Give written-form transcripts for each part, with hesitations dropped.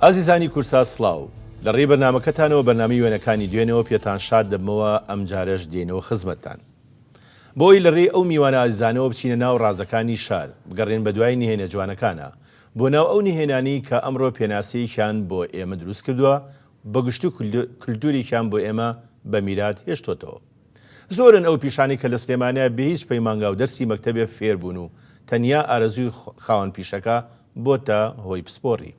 ئازیزانی کورسات سڵاو. لە ڕێی بەرنامەکەتانەوە بەرنامەی وێنەکانی دوێنێوە پێتان شاد دەبمەوە ئەمجارەش دێینەوە خزمەتتان. بۆ ئەوەی لە ڕێی ئەو میوانە ئازیزانەوە بچینە ناو ڕازەکانی شار، بگەڕێین بەدوای نهێنە جوانەکانا، بۆ ناو ئەو نهێنانەی کە ئەمڕۆ پێناسەیەکیان بۆ ئێمە دروست کردووە، بە گشتی کلتورێکیان بۆ ئێمە بە میرات هێشتۆتەوە. زۆرن ئەو پیشانەی کە لە سلێمانیا بێ هیچ پەیمانگا و دەرسی مەکتەبێ فێر بوون و تەنیا ئارەزووی خاوەن پیشەکە بۆتە هۆی پسپۆڕی.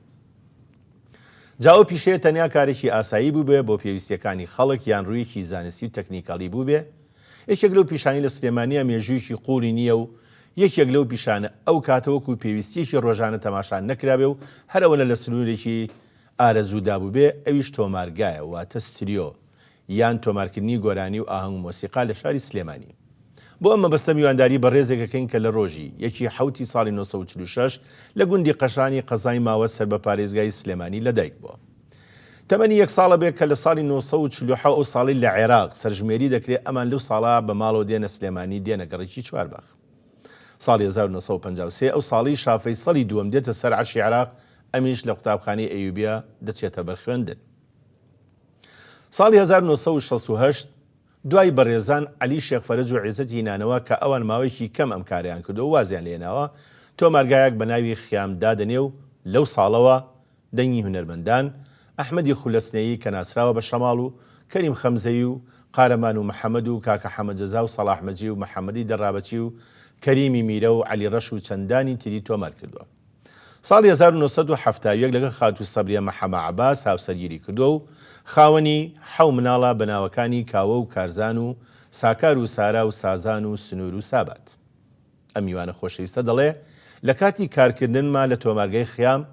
جا ئەو پیشەیە تەنیا کارێکی ئاسایی بووبێ بۆ پێویستیەکانی خەڵک یان ڕوویەکی زانستی و تەکنیکاڵی بووبێ، یەکێک لەو پیشانەی لە سلێمانیا مێژوویەکی قووڵی نییە و یەکێک لەو پیشانە ئەو کاتە وەکوو پێویستیەکی ڕۆژانە تەماشا نەکرابێ و هەر ئەوەنە لە سنوورێکی ئارەزوودا بووبێ ئەویش تۆمارگایە واتە ستریۆ یان تۆمارکردنی گۆرانی و ئاهەنگ و مۆسیقا لە شاری سلێمانی. بۆ ئەم مەبەستە میوانداری بەڕێزێک ئەکەین کە لە ڕۆژی، یەکی حەوتی ساڵی 946، لە گوندی قەشانی قەزای ماوەت سەر بە پارێزگای سلێمانی لەدایک بووە. تەمەنی یەک ساڵە بێ کە لە ساڵی 947 ئەو ساڵەی لە عێراق سەرژمێری دەکرێ ئەمان لەو ساڵە بە ماڵەوە دێنە سلێمانی دێنە گەڕەکی چوارباخ. ساڵی 1953 ئەو ساڵەی شا فەیسەڵی دووەم دێتە سەر عەرشی عێراق ئەمیش لە قوتابخانەی ئەیوبیە دەچێتە بەر خوێندن. ساڵی 1968 دوای بەڕێزان عەلی شێخ فەرەج و عێزەتی نانەوا کە ئەوان ماوەیەکی کەم ئەم کارەیان کردووە وازیان لێناوە، تۆمارگایەک بە ناوی خیام دادەنێ و لەو ساڵەوە دەنگی هونەرمەندان، ئەحمەدی خولەسنەیی کە ناسراوە بە شەماڵ و کەریم خەمزەیی و قارەمان و محەمەد و کاکە حەمە جەزا و سەڵاح مەجی و محەمەدی دەڕابەچی و کەریمی میرە و عەلی ڕەش و چەندانی تری تۆمار کردووە. ساڵی 1971 لەگەڵ خاتوو سەبریە مەحەمە عەباس هاوسەرگیری کردووە و خاوەنی حەو مناڵە بە ناوەکانی کاوە و کارزان و ساکار و سارا و سازان و سنوور و سابات. ئەم میوانە خۆشەویستە دەڵێ، لە کاتی کارکردنما لە تۆمارگەی خیام،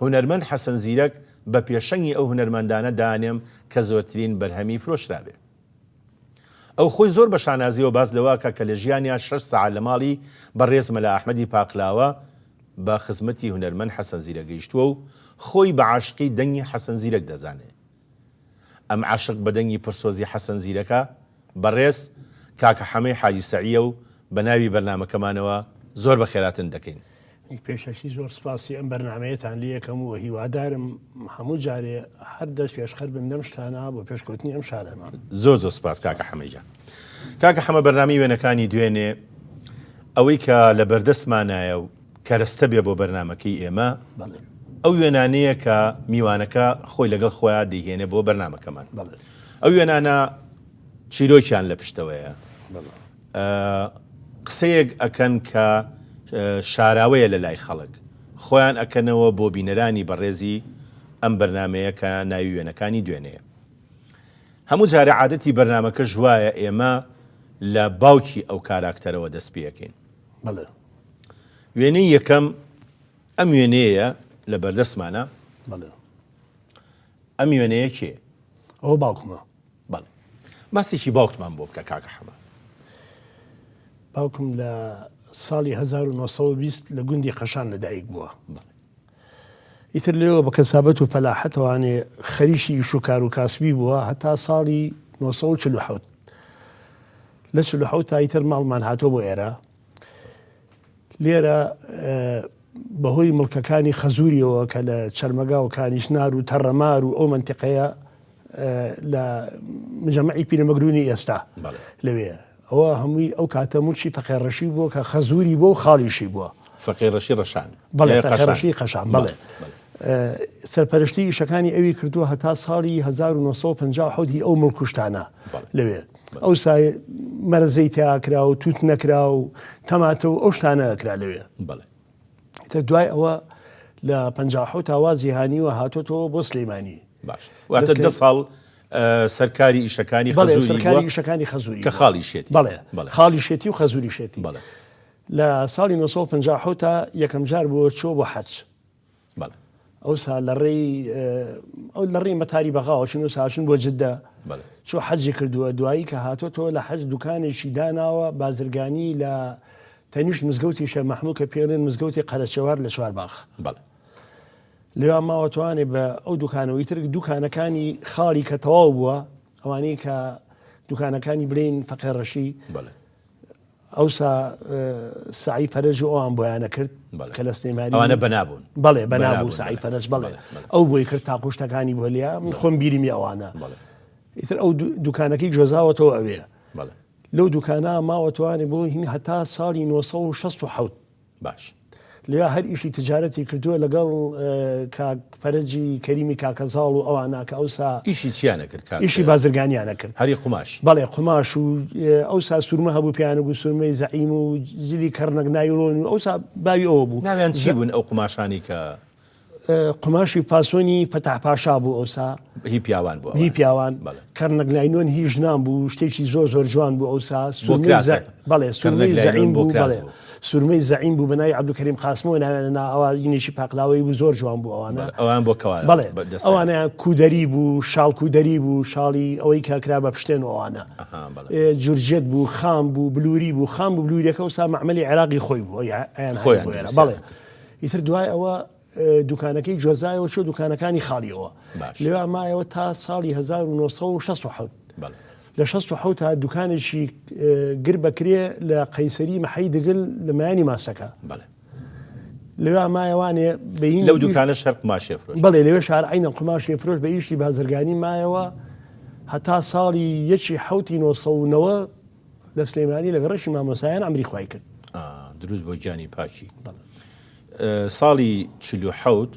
هونەرمەند حەسەن زیرەک بە پێشەنگی ئەو هونەرمەندانە دانێم کە زۆرترین بەرهەمی فرۆشرابێ. ئەو خۆی زۆر بە شانازیەوە باس لەوە ئەکا کە لە ژیانیا شەش سەعات لە ماڵی بەڕێز مەلا ئەحمەدی پاقلاوە بە خزمەتی هونەرمەند حەسەن زیرەک گەیشتووە و خۆی بە عاشقی دەنگی حەسەن زیرەک دەزانێ. ئەم عاشق بە دەنگی پڕسۆزی حەسەن زیرەکە بەڕێز کاکە حەمەی حاجی سەعیە و بە ناوی بەرنامەکەمانەوە زۆر بەخێراتن دەکەین. پێشەکی زۆر سپاسی ئەم بەرنامەیەتان لێ ئەکەم و هیوادارم هەموو جارێ هەر دەست پێشخەر بن لەم شتانە بۆ پێشکەوتنی ئەم شارەمان. زۆر زۆر سپاس کاکە حەمەی گیان. کاکە حەمە بەرنامەی وێنەکانی دوێنێ ئەوەی کە لە بەردەستمانایە و کەرەستە بێ بۆ بەرنامەکەی ئێمە ئەو وێنانەیە کە میوانەکە خۆی لەگەڵ خۆیان دەیهێنێ بۆ بەرنامەکەمان. ئەو وێنانە چیرۆکیان لە پشتەوەیە. قسەیەک ئەکەن کە شاراوەیە لە لای خەڵک، خۆیان ئەکەنەوە بۆ بینەرانی بەڕێزی ئەم بەرنامەیە کە ناوی وێنەکانی دوێنێیە. هەموو جارێ عادەتی بەرنامەکەش وایە ئێمە لە باوکی ئەو کاراکتەرەوە دەست پێ ئەکەین. بەڵێ. وێنەی یەکەم ئەم وێنەیە لە بەردەستمانە. بەڵێ. ئەم وێنەیە کێ؟ ئەوە باوکمە. بەڵێ باسێکی باوکتمان بۆ بکە کاکە حەمە. باوکم لە ساڵی 1920 لە گوندی قەشان لەدایک بووە. ئیتر لێوە بە کەسابەت و فەلاحەتەوانێ خەریکی ئیش و کار و کاسبی بووە هەتا ساڵی 1947 لە 47 تا ئیتر ماڵمان هاتۆ بۆ ئێرە لێرە بەهۆی مڵکەکانی خەزووریەوە کە لە چەرمەگا و کانیشنار و تەڕەمار و ئەو مەنتیقەیە لە مجەمەعی پیرەمەگرونی ئێستا لەوێ ئەوە هەمووی ئەو کاتە مڵکی فەقێ ڕەشی بووە کە خەزووری بۆ و خاڵیشی بووە. فەقێ ڕەشی ڕەشان. بەڵێ فەقێ ڕەشی قەشان بەڵێ. سەرپەرشتی ئیشەکانی ئەوی کردووە هەتا ساڵی 1950 هی ئەو مڵکوشتانە لەوێ. ئەوسا مەرەزەی تیا کرا و تووت نەکرا و تەماتە و ئەو شتانە ئەکرا لەوێ. بەڵێ. ئیتر دوای ئەوە لە 57 وازی هانیوە هاتۆتەوە بۆ سلەیمانی. باش. واتە دە ساڵ سەرکاری ئیشەکانی خەزووری سەرکاری ئیشەکانی خەزووری کە خاڵی شێتی. بەڵێ. خاڵی شێتی و خەزووری شێتی. بەڵێ. لە ساڵی 1950 یەکەم جار بووە چووە بۆ حەج. بەڵێ. ئەوسا لە ڕێی ئەو لە ڕێی مەتاری بەغاوە چون ئەوسا چون بۆ جدە بەڵێ. چوو حەجی کردووە دوایی کە هاتۆتەوە لە حەج دوکانێکی داناوە بازرگانی لە تەنیشت مزگەوتی شێخ مەحموو کە پێڵێن مزگەوتی قەرەچەوار لە چوارباخ. بەڵێ. لەوێ ماوە توانێ بە ئەو دوکانەوە ئیتر دوکانەکانی خاڵی کە تەواو بووە ئەوانەی کە دوکانەکانی بلین فەقێ ڕەشی بەڵێ. ئەوسا سەعی فەرەج و ئەوان بۆیانە کرد کە لە سلێمانی ئەوانە بەنا بوون بەڵێ بەنا بوو سەعی فەرەج بەڵێ ئەو بۆی کرد تاقوشتەکانی بۆ لیا من خۆم بیرمی ئەوانە ئیتر ئەو دوکانەکەی گوێزاوەتەوە ئەوێ لەو دوکانە ماوەتوانێ بۆ هین هەتا ساڵی 1967 باش. لەوێ هەر ئیشی تجارەتی کردووە لەگەڵ کاک فەرەجی کەریمی کاکەزاڵ و ئەوانە کە ئەوسا ئیشی چیانە کرد کاک؟ ئیشی بازرگانیانە کرد. هەری قوماش. بەڵێ قوماش و ئەوسا سورمە هەبوو پێیانە گوت سورمەی زەعیم و جلی کەڕنەک نایلۆن و ئەوسا باوی ئەوە بوو. ناویان چی بوون ئەو قوماشانەی کە قوماشی فاسۆنی فەتاح پاشا بوو ئەوسا. هی پیاوان بوو ئەوانە. هی پیاوان. بەڵێ. کەڕنەک ناینۆن هی ژنان بوو، شتێکی زۆر زۆر جوان بوو ئەوسا. بۆ سورمەی کراسە. زە بەڵێ کەڕنەک سورمەی لاینۆن زەعیم بۆ بوو کراس بەڵێ بوو. سورمەی زەعیم بوو بە ناوی عەبدولکەریم قاسمەوە ناویان ئەنا ئەوا ینێکی پاقلاوەیی بوو زۆر جوان بوو ئەوانە. بەڵێ ئەوان بۆ کەوا بەڵێ بە دەسایان. ئەوانەیان کودەری بوو، شاڵ کودەری بوو، شاڵی ئەوەی کە کرا بە پشتێن و ئەوانە. ئەها بەڵێ. جورجێت بوو، خام بوو، بلووری بوو، خام و بلووریەکە ئەوسا مەعمەلی عێراقی خۆی بوو ئەیان هانی خۆیان بۆ ئێرە. دروستیان بەڵێ. ئەکرد. ئیتر دوای ئەوە دوکانەکەی گوێزایەوە چوە دوکانەکانی خاڵیەوە لەوێ مایەوە تا ساڵی 1967 لە 67 تا دوکانێکی گر بەکرێ لە قەیسەری مەحەی دگل لە مایانی ماسەکە لەوێ مایەوانێ بەین لەو دوکانە شەر قماشێ فرۆش بەڵێ لەوێ شار عینە قماشێ فرۆش بە ئیشی بازرگانی مایەوە هەتا ساڵی یەکی حوتی 1990 لە سلێمانی لە گەڕەکی مامۆستایان ئەمری خوای کرد. دروود بۆ گیانی پاکی. ساڵی 47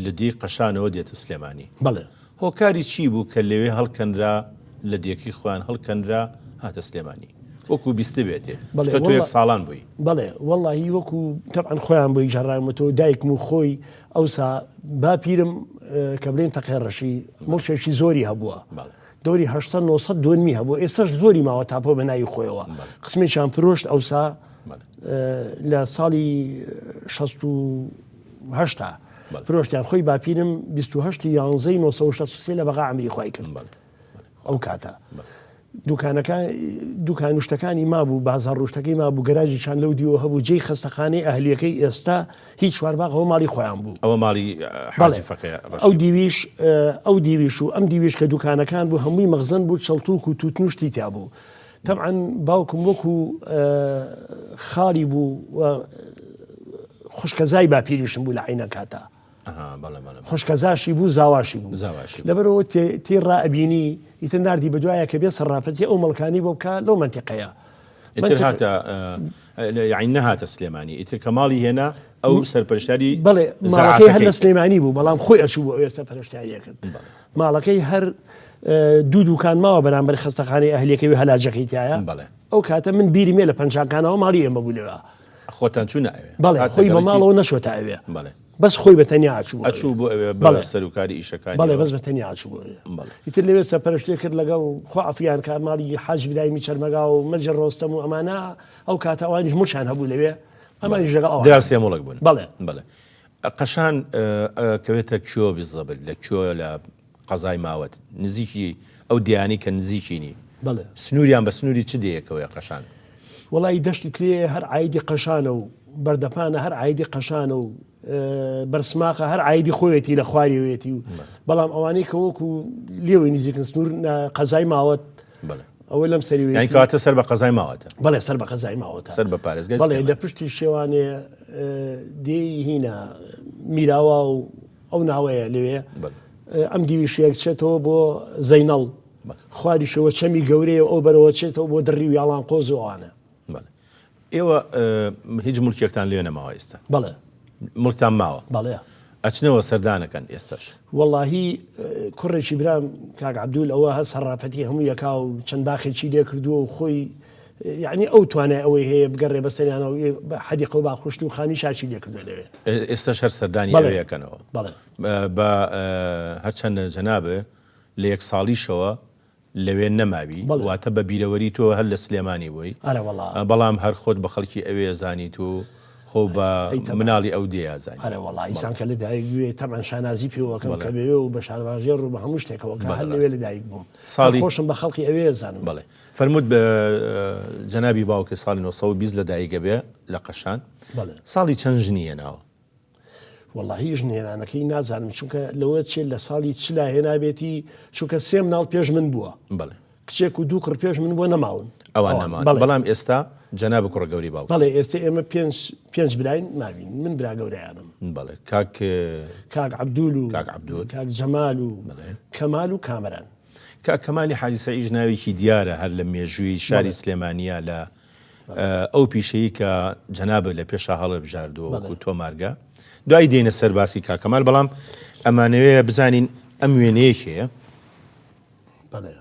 لە دێی قەشانەوە دێتە سلێمانی. بەڵێ. هۆکاری چی بوو کە لەوێ هەڵکەنرا لە دێکەی خۆیان هەڵکەنرا هاتە سلێمانی؟ وەکو بیستبێتێ چونکە تۆ یەک ساڵان بووی. بەڵێ وەڵاهی وەکو تەبعەن خۆیان بۆی گەڕاومەتەوە دایکم و خۆی ئەوسا باپیرم کە بڵێن فەقێ ڕەشی مڵکێکی زۆری هەبووە. دەوری 800 900 دۆنمی هەبوو ئێستاش زۆری ماوە تاپۆ بە ناوی خۆیەوە قسمێکیان فرۆشت ئەوسا لە ساڵی 16 فرۆشتیان خۆی باپیرم 28 یانزەی 1963 لە بەغا ئەمری خۆی کرد ئەو کاتە دوکانەکان دوکان و شتەکانی مابوو بازاڕ و شتەکەی مابوو گەراجی چان لەو دیوە هەبوو جێی خەستەخانەی ئەهلیەکەی ئێستا هیچ چوارباغ ئەوە ماڵی خۆیان بوو. ئەوە ماڵی حاجی فەقێ ڕەشی ئەو دیویش ئەو دیویش و ئەم دیویش کە دوکانەکان بوو هەمووی مەخزن بوو چەڵتوک و تووتن و شتی تیا بوو. تەبعەن باوکم وەکو خاڵی بوو و خوشکەزای باپیریشم بوو لە عەینە کاتا. خوشکەزاشی بوو زاواشی بوو لەبەرەوە تێ ڕائبینی ئیتر نردی بەدوایە کە بێ سەرافەتی ئەو مەڵکانی بۆ بکە لەو منتیقەیە هاتە نەهاتە سلێمانی ئیتر کە ماڵی هێنا ئەو سەرپەرشتاری بڵێ ماڵەکەی هەر لە سلێمانی بوو بەڵام خۆی ئەچوو بۆ ئەوێ سەرپەرشتاریە کرد ماڵەکەی هەر دوو دوکان ماوە بەرامبەر خەستەخانەی ئەهلیەکەی و هەلاجەکەی تایە بەڵێ ئەو کاتە من بیری مێ لە پەنجاکانەوە ماڵی ئێمە بوو لەوە خۆتان چوونە ئەوێ؟ بەڵێ، خۆی بە ماڵەوە نەچۆتە ئەوێ. بەڵێ. بەس خۆی بە تەنیا ئەچوو بۆ ئەوێ. ئەچوو بۆ ئەوێ بە سەروکاری ئیشەکانیەوە. بەڵێ، بەس بە تەنیا ئەچوو بۆ ئەوێ. بەڵێ. ئیتر لەوێ سەرپەرشتی کرد لەگەڵ خوا عەفویان کا ماڵی حاجی برایمی چەرمەگا و مەجە ڕۆستەم و ئەمانە، ئەو کاتە ئەوانیش موڵکیان هەبوو لەوێ، ئەمانیش لەگەڵ ئەوان. دراوسێ موڵک بوون. بەڵێ. بەڵێ. قەشان ئەکەوێتە کوێوە بیزەبت؟ لە کوێ لە قەزای ماوەت نزیکی ئەو دێیانەی کە نزیکینی بەڵێ. سنووریان بە سنووری چ دێیەکەوەیە قەشان؟ وەڵایی دەشتی تلێ هەر عایدی قەشانە و بەردەپانە هەر عایدی قەشانە و بەرسماقە هەر عایدی خۆیەتی لە خواریەوەیەتی و بەڵام ئەوانەی کە وەکو لێوەی نزیکن سنوور قەزای ماوەت بەڵێ ئەوە لەم سەری یانی کەواتە سەر بە قەزای ماوەتە بەڵێ سەر بە قەزای ماوەتە سەر بە پارێزگای بەڵێ لە پشتی شێوانێ دێی هینە میراوا و ئەو ناوەیە لەوێ ئەم دیویشیەک چێتەوە بۆ زەینەڵ خواریشەوە چەمی گەورەیە ئەو بەرەوە چێتەوە بۆ دڕی و یاڵان قۆز و ئەوانە. ئێوە هیچ مڵکێکتان لێ نەماوە ئێستا؟ بەڵێ. مڵکتان ماوە؟ بەڵێ. ئەچنەوە سەردانەکەن ئێستاش؟ وەڵاهی کوڕێکی برام کاک عەبدول ئەوە هەست سەڕافەتی هەموو یەکا و چەند باخێکی لێ کردووە و خۆی یعنی ئەو توانای ئەوەی هەیە بگەڕێ بەسەریانەوە بە حەدیقە و باخشت و خانی شاچی لێ کردووە لەوێ. ئێستاش هەر سەردانی ئەوێ ئەکەنەوە؟ بەڵێ. بە هەرچەندە جەنابێ لە یەک ساڵیشەوە لەوێ نەماوی واتە بە بیرەوەری تۆ هەر لە سلێمانی بووی بەڵام هەر خۆت بە خەڵکی ئەوێ زانیت و خۆ بە مناڵی ئەو دێیە زانی. ئەرە وەڵا ئینسان کە لە دایک بوێ تەبعەن شانازی پێوەکەم کە بەوێ و بە شارباژێڕ و بە هەموو شتێکەوە کە هەر لەوێ لە دایک بووم ساڵی خۆشم بە خەڵکی ئەوێ زانم. بەڵێ فەرمووت بە جەنابی باوکت ساڵی 920 لە دایک ئەبێ لە قەشان ساڵی چەند ژنی هێناوە؟ وەڵاهی ژن هێنانەکەی نازانم چونکە لەوە چێ لە ساڵی چلا هێنابێتی چونکە سێ مناڵ پێش من بووە بەڵێ کچێک و دوو کوڕ پێش من بووە نەماون ئەوان نەماون بەڵام ئێستا. جەنابت کوڕە گەورەی باوکتە. بەڵێ ئێستە ئێمە پێنج پێنج براین ماوین من برا گەورەیانم. بەڵێ کاک کاک عەبدول و کاک عەبدول کاک جەمال و کەمال و کامەران. کاک کەمالی حاجی سەعیدیش ناوێکی دیارە هەر لە مێژووی شاری سلێمانییە لە ئەو پیشەی کە جەنابت لە پێشا هەڵێبژاردووە وەکو تۆمارگە. دوایی دێینە سەر باسی کاک کەمال بەڵام ئەمانەوێ بزانین ئەم وێنەیە کێیە؟ بەڵێ.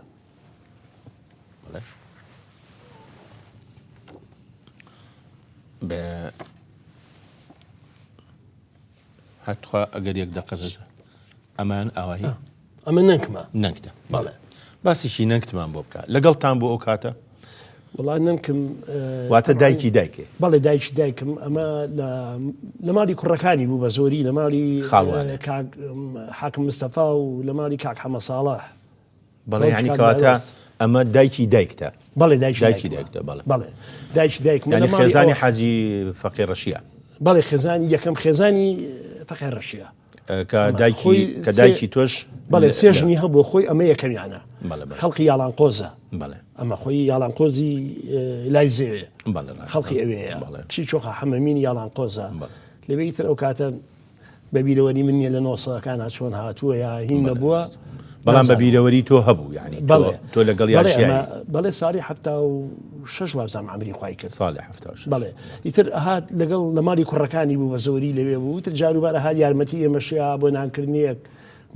هەتخوا ئەگەر یەک دقە ئەمان ئاواهی ئەمە نەنکمە نەنکتە بەڵێ باسێکی نەنکتمان بۆ بکە لەگەڵتان بۆ ئەو کاتە وڵا نەنکم واتە دایکی دایکێ بەڵێ دایکی دایکم ئەمە لە ماڵی کوڕەکانی بوو بە زۆری لە ماڵی خاڵوانێ کاک حاکم مستەفا و لە ماڵی کاک حەمە ساڵح بەڵێ یانی کەواتە ئەمە دایکی دایکتە؟ بەڵێ دایکی دایکی دایکتە بەڵێ بەڵێ دایکی دایکم یانی خێزانی حاجی فەقێ ڕەشیە بەڵێ خێزانی یەکەم خێزانی فەقێ ڕەشیە کە دایکی کە دایکی تۆش بەڵێ سێ ژنی هەبوو خۆی ئەمە یەکەمیانە خەڵکی یاڵان قۆزە بەڵێ ئەمە خۆی یاڵان قۆزی لای زێوێ خەڵکی ئەوەیە چی چۆخە حەمەمینی یاڵان قۆزە لەوێ تر ئەو کاتە بە بیرەوەری من نیە لە نۆسەکانا چۆن هاتووە یا هین نەبووە بەڵام بە بیرەوەری تۆ هەبوو یعنی بەڵێ تۆ لەگەڵ یا ژیانی بەڵێ ساڵی 76 وابزانم عەمری خوای کرد ساڵی 76 بەڵێ ئیتر هات لەگەڵ لە ماڵی کوڕەکانی بوو بە زۆری لەوێ بوو تر جاروبارە هات یارمەتی ئێمەشیا بۆ نانکردنیەک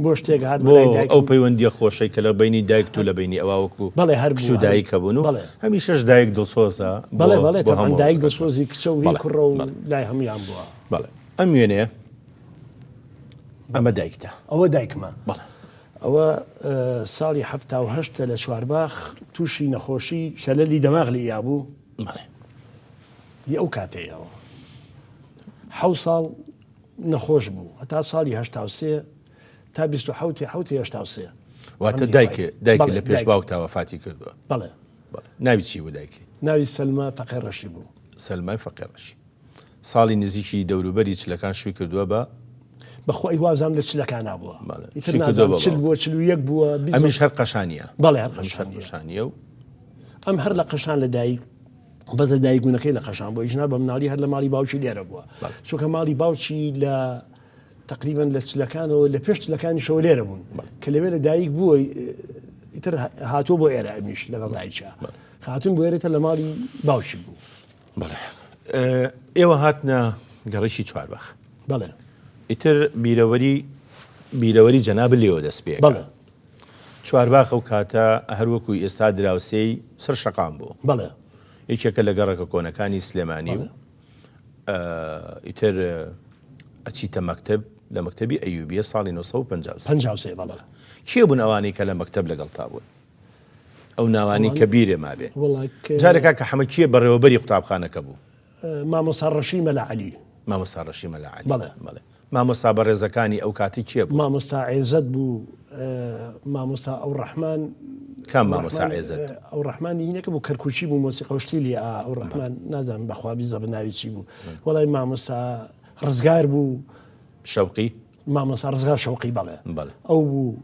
بۆ شتێک هات بۆ ئەو پەیوەندیە خۆشەی کە لە بینی دایکت و لە بینی ئەوە وەکو بەڵێ هەر کچ و دایک هەبوون و هەمیشەش دایک دڵسۆزە بەڵێ بەڵێ دایک دڵسۆزی کچە و کوڕە و لای هەمویان بووە بەڵێ ئەم وێنەیە ئەمە دایکتە؟ ئەوە دایکمە. بەڵێ. ئەوە ساڵی 78 لە چوارباخ تووشی نەخۆشی شەلەلی دەماغ لێ یابوو. بەڵێ. ی ئەو کاتەیەوە. حەو ساڵ نەخۆش بوو هەتا ساڵی 83 تا 27 حوتی 83. واتە دایک دایک لە پێش باوکتا وەفاتی کردووە. بەڵێ. ناوی چی بوو دایکی؟ ناوی سەلما فەقێ ڕەشی بوو. سەلمای فەقێ ڕەشی. ساڵی نزیکی دەوروبەری چلەکان شووی کردووە بە. بەخوا وابزانم لە چلەکانا بووە. بەڵێ. ئیتر شووی کردووە نازانم بە چل باوک. بووە 41 بووە بیست. ئەمیش هەر قەشانییە. بەڵێ هەر ئەمیش هەر قەشانییە. قەشانییە و. ئەم هەر لە قەشان لە دایک بەس لە دایک بوونەکەی لە قەشان بووە ئیشنا بە مناڵی هەر لە ماڵی باوکی لێرە بووە. بەڵێ. چونکە ماڵی باوکی لە تەقریبەن لە چلەکانەوە لە پێش چلەکانیشەوە لێرە بوون. بەڵێ. کە لەوێ لە دایک بووە ئیتر هاتووە بۆ ئێرە ئەمیش لەگەڵ دایکیا. بەڵێ. هاتوون بۆ ئێرە ئیتر لە ماڵی باوکی بوو. بەڵێ ئێوە هاتنە گەڕەکی چوارباخ. بەڵێ. ئیتر بیرەوەری بیرەوەری جەنابت لێوە دەست پێ بەڵێ. چوارباخ ئەو کاتە هەر وەکوو ئێستا دراوسێی سەر شەقام بوو. بەڵێ. یەکێکە لە گەڕەکە کۆنەکانی سلێمانی و ئیتر ئەچیتە مەکتەب لە مەکتەبی ئەیوبیە ساڵی 953. 53 بەڵێ. کێ بوون ئەوانەی کە لە مەکتەب لەگەڵتا بوون؟ ئەو ناوانەی کە بیرێ مابێ. جارێ کاکە حەمە کێ بەڕێوەبەری قوتابخانەکە بوو؟ مامۆستا ڕەشی مەلا عەلی. مامۆستا ڕەشی مەلا عەلی. بەڵێ. بەڵێ. مامۆستا بەڕێزەکانی ئەو کاتی کێ بوو؟ مامۆستا عێزەت بوو، مامۆستا ئەوڕەحمان. کام مامۆستا عێزەت؟ ئەوڕەحمان هینەکە بوو کەرکووکی بوو مۆسیقا و شتی لێ ئا ئەوڕەحمان نازانم بەخوا بیزەبت ناوی چی بوو. وەڵای مامۆستا ڕزگار بوو. شەوقی؟ مامۆستا ڕزگار شەوقی بەڵێ. بەڵێ. ئەو بوو.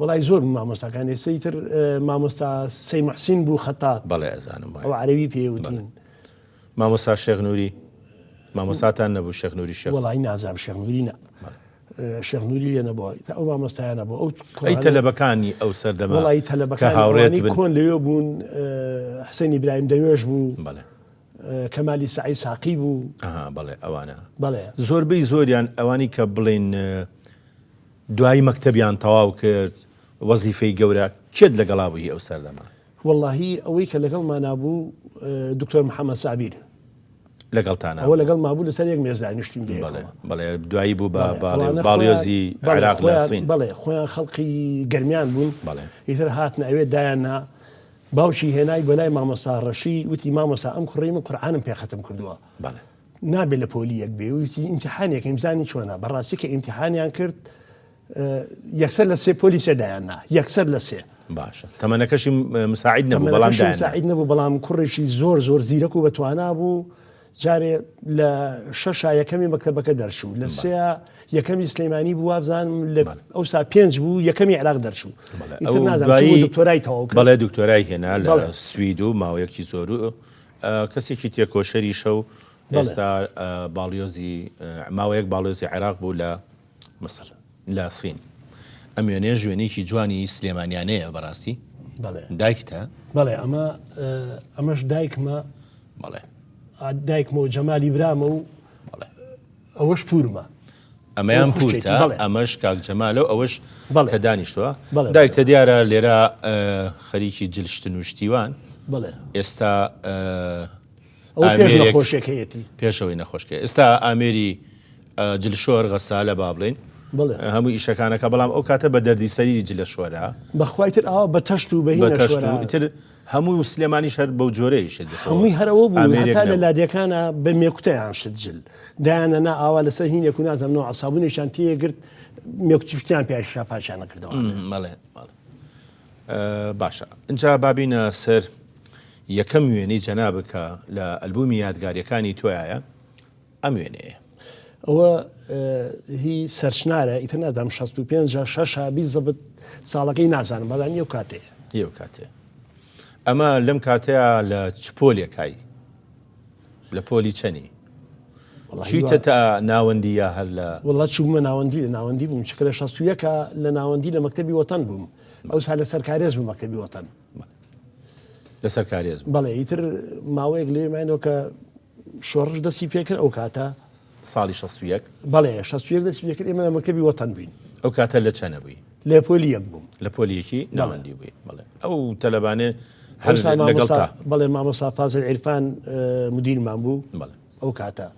وەڵای زۆر بوو مامۆستاکان ئێستا ئیتر مامۆستا سەی موحسین بوو خەتات. بەڵێ ئەزانم ئەو عەرەبی پێ وتین. مامۆستا شێخ نوری مامۆستاتان نەبوو شێخ نوری شێخ؟ وەڵای نازانم شێخ نوری نا. شێخ نوری لێ نەبووە ئەو مامۆستایانە بوو ئەو ئەی تەلەبەکانی ئەو سەردەمە وەڵای تەلەبەکان هاوڕێت بن کۆن لەوێ بوون حسێن ئیبراهیم دەوێش بوو. بەڵێ. کەمالی سەعی ساقی بوو. ئەها بەڵێ ئەوانە. بەڵێ. زۆربەی زۆریان ئەوانی کە بڵێن دوایی مەکتەبیان تەواو کرد وەزیفەی گەورە کێت لەگەڵا بوو هی ئەو سەردەمە؟ وەڵاهی ئەوەی کە لەگەڵمانا بوو دکتۆر محەمەد سابیر. لەگەڵتانا ئەوە لەگەڵما بوو لەسەر یەک مێز دانیشتین بەیەکەوە. بەڵێ بەڵێ دوایی بوو بە باڵیۆزی عێراق لە سین. بەڵێ خۆیان خەڵقی گەرمیان بوون. بەڵێ. ئیتر هاتنە ئەوێ دایاننا باوکی هێنای بۆ لای مامۆستا ڕەشی وتی مامۆستا ئەم کوڕەی من قورئانم پێ خەتم کردووە. بەڵێ. نابێ لە پۆلی یەک بێ وتی ئیمتیحانێکەین بزانین چۆنە بەڕاستی کە ئیمتیحانیان کرد یەکسەر لە سێ پۆلی سێ دایان نا یەکسەر لە سێ باشە تەمەنەکەشی مساعید نەبوو بەڵام تەمەنەکەشی مساعید نەبوو بەڵام کوڕێکی زۆر زۆر زیرەک و بەتوانا بوو جارێ لە شەشا یەکەمی مەکتەبەکە دەرچوو لە سێ یەکەمی سلەیمانی بوو وابزانم لە ئەوسا پێنج بوو یەکەمی عێراق دەرچوو ئیتر نازانم چی بوو دکتۆرای تەواو کرد بەڵێ دکتۆرای هێنا لە سوید و ماوەیەکی زۆر و. کەسێکی تێکۆشەریشە و ئێستا باڵیۆزی ماوەیەک باڵیۆزی عێراق بوو لە مسر لە سین. ئەم وێنەیەش وێنەیەکی جوانی سلێمانیانەیە بەڕاستی. بەڵێ. دایکتە؟ بەڵێ ئەمە ئەمەش دایکمە. بەڵێ. دایکمە و جەمالی برامە و بەڵێ. ئەوەش پوورمە. ئەمەیان پوورتە، ئەمەش کاک جەمالە و ئەوەش کە دانیشتووە. دایکتە دیارە لێرە خەریکی جل شتن و شتیوان. ئێستا ئامێرێک نەخۆشیەکەیەتی. پێشەوەی نەخۆشکە. ئێستا ئامێری جلشۆر غەسالە با بڵێین هەموو ئیشەکانەکە بەڵام ئەو کاتە بە دەردی سەری جلە شۆرا. بەخوای تر ئاوا بە تەشت و بە هینە شۆرا. ئیتر هەموو سلێمانیش هەر بەو جۆرە ئیشت دەکرد. هەمووی هەر ئەوە بوو هەتا لە لادێکانا بە مێکوتەیان شت جل دایانەنا ئاوا لەسەر هینێک و نازانم نەوعە سابوونێکیان تێگرت مێکوتیشتیان پیا شا پاکیان نەکردەوە. بەڵێ بەڵێ باشە ئینجا با بینە سەر یەکەم وێنەی جەنابت کە لە ئەلبومی یادگاریەکانی تۆیایە ئەم وێنەیە. ئەوە هی سەرچنارە ئیتر نازانم 65 شەشە بیزەبت ساڵەکەی نازانم بەڵام ئەو کاتەیە. ئەو کاتەیە. ئەمە لەم کاتەیە لە چ پۆلێکای؟ لە پۆلی چەنی؟ چیتە تا ناوەندی یا هەر لە وڵا چوومە ناوەندی لە ناوەندی بووم چکە لە 61 لە ناوەندی لە مەکتەبی وەتەن بووم ئەوسا لە سەرکارێز بوو مەکتەبی وەتەن. لەسەر کارێز بوو. بەڵێ ئیتر ماوەیەک لێ ماینەوە کە شۆڕش دەستی پێکرد ئەو کاتە. ساڵی 61؟ بەڵێ 61 دەستی پێکرد ئێمە لە مەکتەبی وەتەن بووین. ئەو کاتە لە چەنە بووی؟ لە پۆلی یەک بووم. لە پۆلی یەکی ناوەندی بووی. بەڵێ ئەو تەلەبانێ هەر لەگەڵ تا. بەڵێ مامۆستا فازل عیرفان مدیرمان بوو. بەڵێ. ئەو کاتە.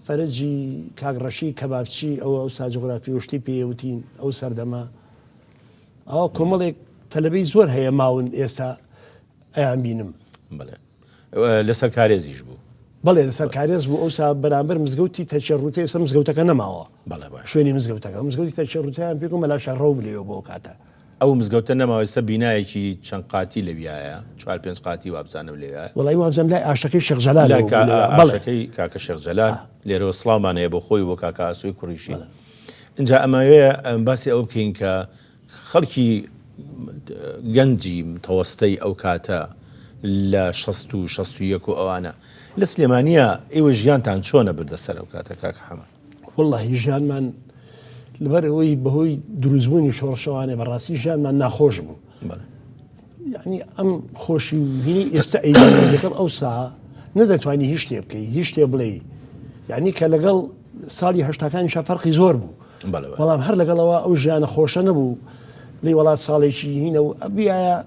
فەرەجی کاک ڕەشی کەبابچی ئەوە ئەوسا جوغرافی و شتی پێ وتین ئەو سەردەمە. ئەوە کۆمەڵێک تەلەبەی زۆر هەیە ماون ئێستا ئەیان بینم. بەڵێ لەسەر کارێزیش بوو. بەڵێ لەسەر کارێز بوو ئەوسا بەرامبەر مزگەوتی تەکیە ڕووتە ئێستا مزگەوتەکە نەماوە. بەڵێ باشە. شوێنی مزگەوتەکە مزگەوتی تەکیە ڕووتەیان پێ گوت مەلا شێخ ڕەوف لەوێ بوو ئەو کاتە. ئەو مزگەوتە نەماوە ئێستا بینایەکی چەند قاتی لەویایە چوار پێنج قاتی وابزانم لەویایە. وەڵایی وابزانم لای ئاشەکەی شێخ جەلال لای ئاشەکەی کاکە شێخ جەلال لێرەوە سڵاومان هەیە بۆ خۆی و بۆ کاکە ئاسۆی کوڕیشی. ئینجا ئەمەوێ باسی ئەوە بکەین کە خەڵکی گەنجی متەوەستەی ئەو کاتە لە 60 و 61 و ئەوانە لە سلێمانیە ئێوە ژیانتان چۆنە بردە سەر ئەو کاتە کاک حەمە؟ وەڵاهی ژیانمان لەبەر ئەوەی بەهۆی دروستبوونی شۆڕشەوانێ بەڕاستی ژیانمان ناخۆش بوو. یعنی ئەم خۆشی و هینی ئێستا ئەیبینی لەگەڵ ئەوسا نەدەتوانی هیچ شتێ بکەی هیچ شتێ بڵێی یعنی کە لەگەڵ ساڵی هەشتاکانیشا فەرقی زۆر بوو بەڵام هەر لەگەڵەوە ئەو ژیانە خۆشە نەبوو لی وڵات ساڵێکی هینە و ئەبیایە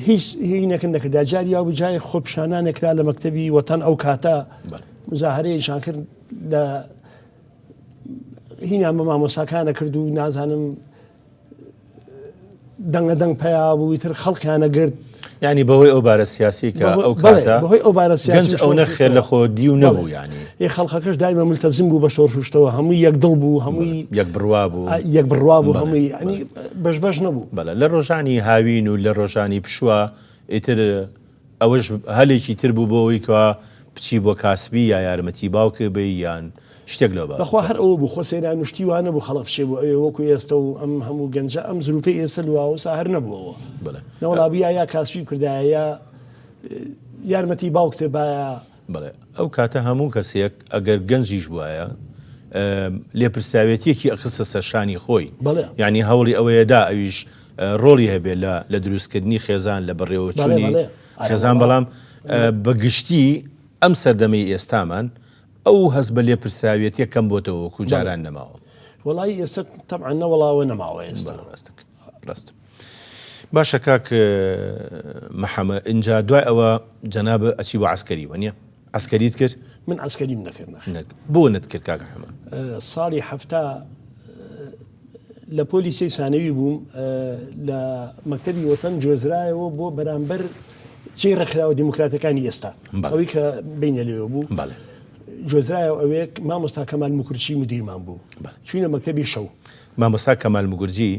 هیچ هینەکە نەکردا جاری یا بوو جای خۆپیشانانێکرا لە مەکتەبی وەتەن ئەو کاتە مزاهرەیەکیان کرد لە هینیان بە مامۆساکانە کرد و نازانم دەنگە دەنگ پەیا بوو ئیتر خەڵکیانە گرت. یانی بەهۆی ئەو بارە سیاسی کە ئەو کاتە بەهۆی ئەو بارە سیاسی گەنج ئەونە خێر لە خۆ دیو نەبوو یانی. ئێ خەڵکەکەش دایمە ملتەزم بوو بە شۆڕشتەوە هەمووی یەک دڵ بوو هەمووی یەک بڕوا بوو یەک بڕوا بوو هەمووی یانی بەش بەش نەبوو. بەڵێ لە ڕۆژانی هاوین و لە ڕۆژانی پشووە ئیتر ئەوەش هەلێکی تر بوو بۆ ئەوەی کەوا بچی بۆ کاسبی یا یارمەتی باوکت بەی یان شتێک لەو بابەتە. بەخوا هەر ئەوە بوو خۆ سەیران و شتی وا نەبوو خەڵک بچێ بۆ ئەوێ وەکو ئێستە و ئەم هەموو گەنجە ئەم زروفەی ئێستە لواوسا هەر نەبووەوە بەڵێ. نەوەڵا بوویا یا کاسبی بکردایە یا یارمەتی باوکت بایە. بەڵێ ئەو کاتە هەموو کەسێک ئەگەر گەنجیش بوایە لێپرسراوێتیەکی ئەخستە سەر شانی خۆی یعنی هەوڵی ئەوەیەدا ئەویش ڕۆڵی هەبێ لە لە دروستکردنی خێزان لە بەڕێوەچوونی خێزان بەڵام بە گشتی ئەم سەردەمەی ئێستامان ئەو هەست بە لێپرسراوێتیە کەم بۆتەوە وەکو جاران نەماوە. وەڵایی ئێستا تەبعەن نەوەڵاوە نەماوە ئێستا. ڕاستە. باشە کاک محەمە ئینجا دوای ئەوە جەنابت ئەچی بۆ عەسکەری وەنیە؟ عەسکەریت کرد؟ من عەسکەریم نەکرد نەخێر. نەک بۆ نەتکرد کاک حەمە؟ ساڵی 70 لە پۆلی سێی سانەوی بووم لە مەکتەبی وەتەن گوێزرایەوە بۆ بەرامبەر جێی ڕێکخراوە دیموکراتەکانی ئێستا ئەوەی کە بینە لێوە بوو گوێزرایەوە ئەوێ مامۆستا کەمال موکرچی مدیرمان بوو چوینە مەکتەبی شەو. مامۆستا کەمال موگرجی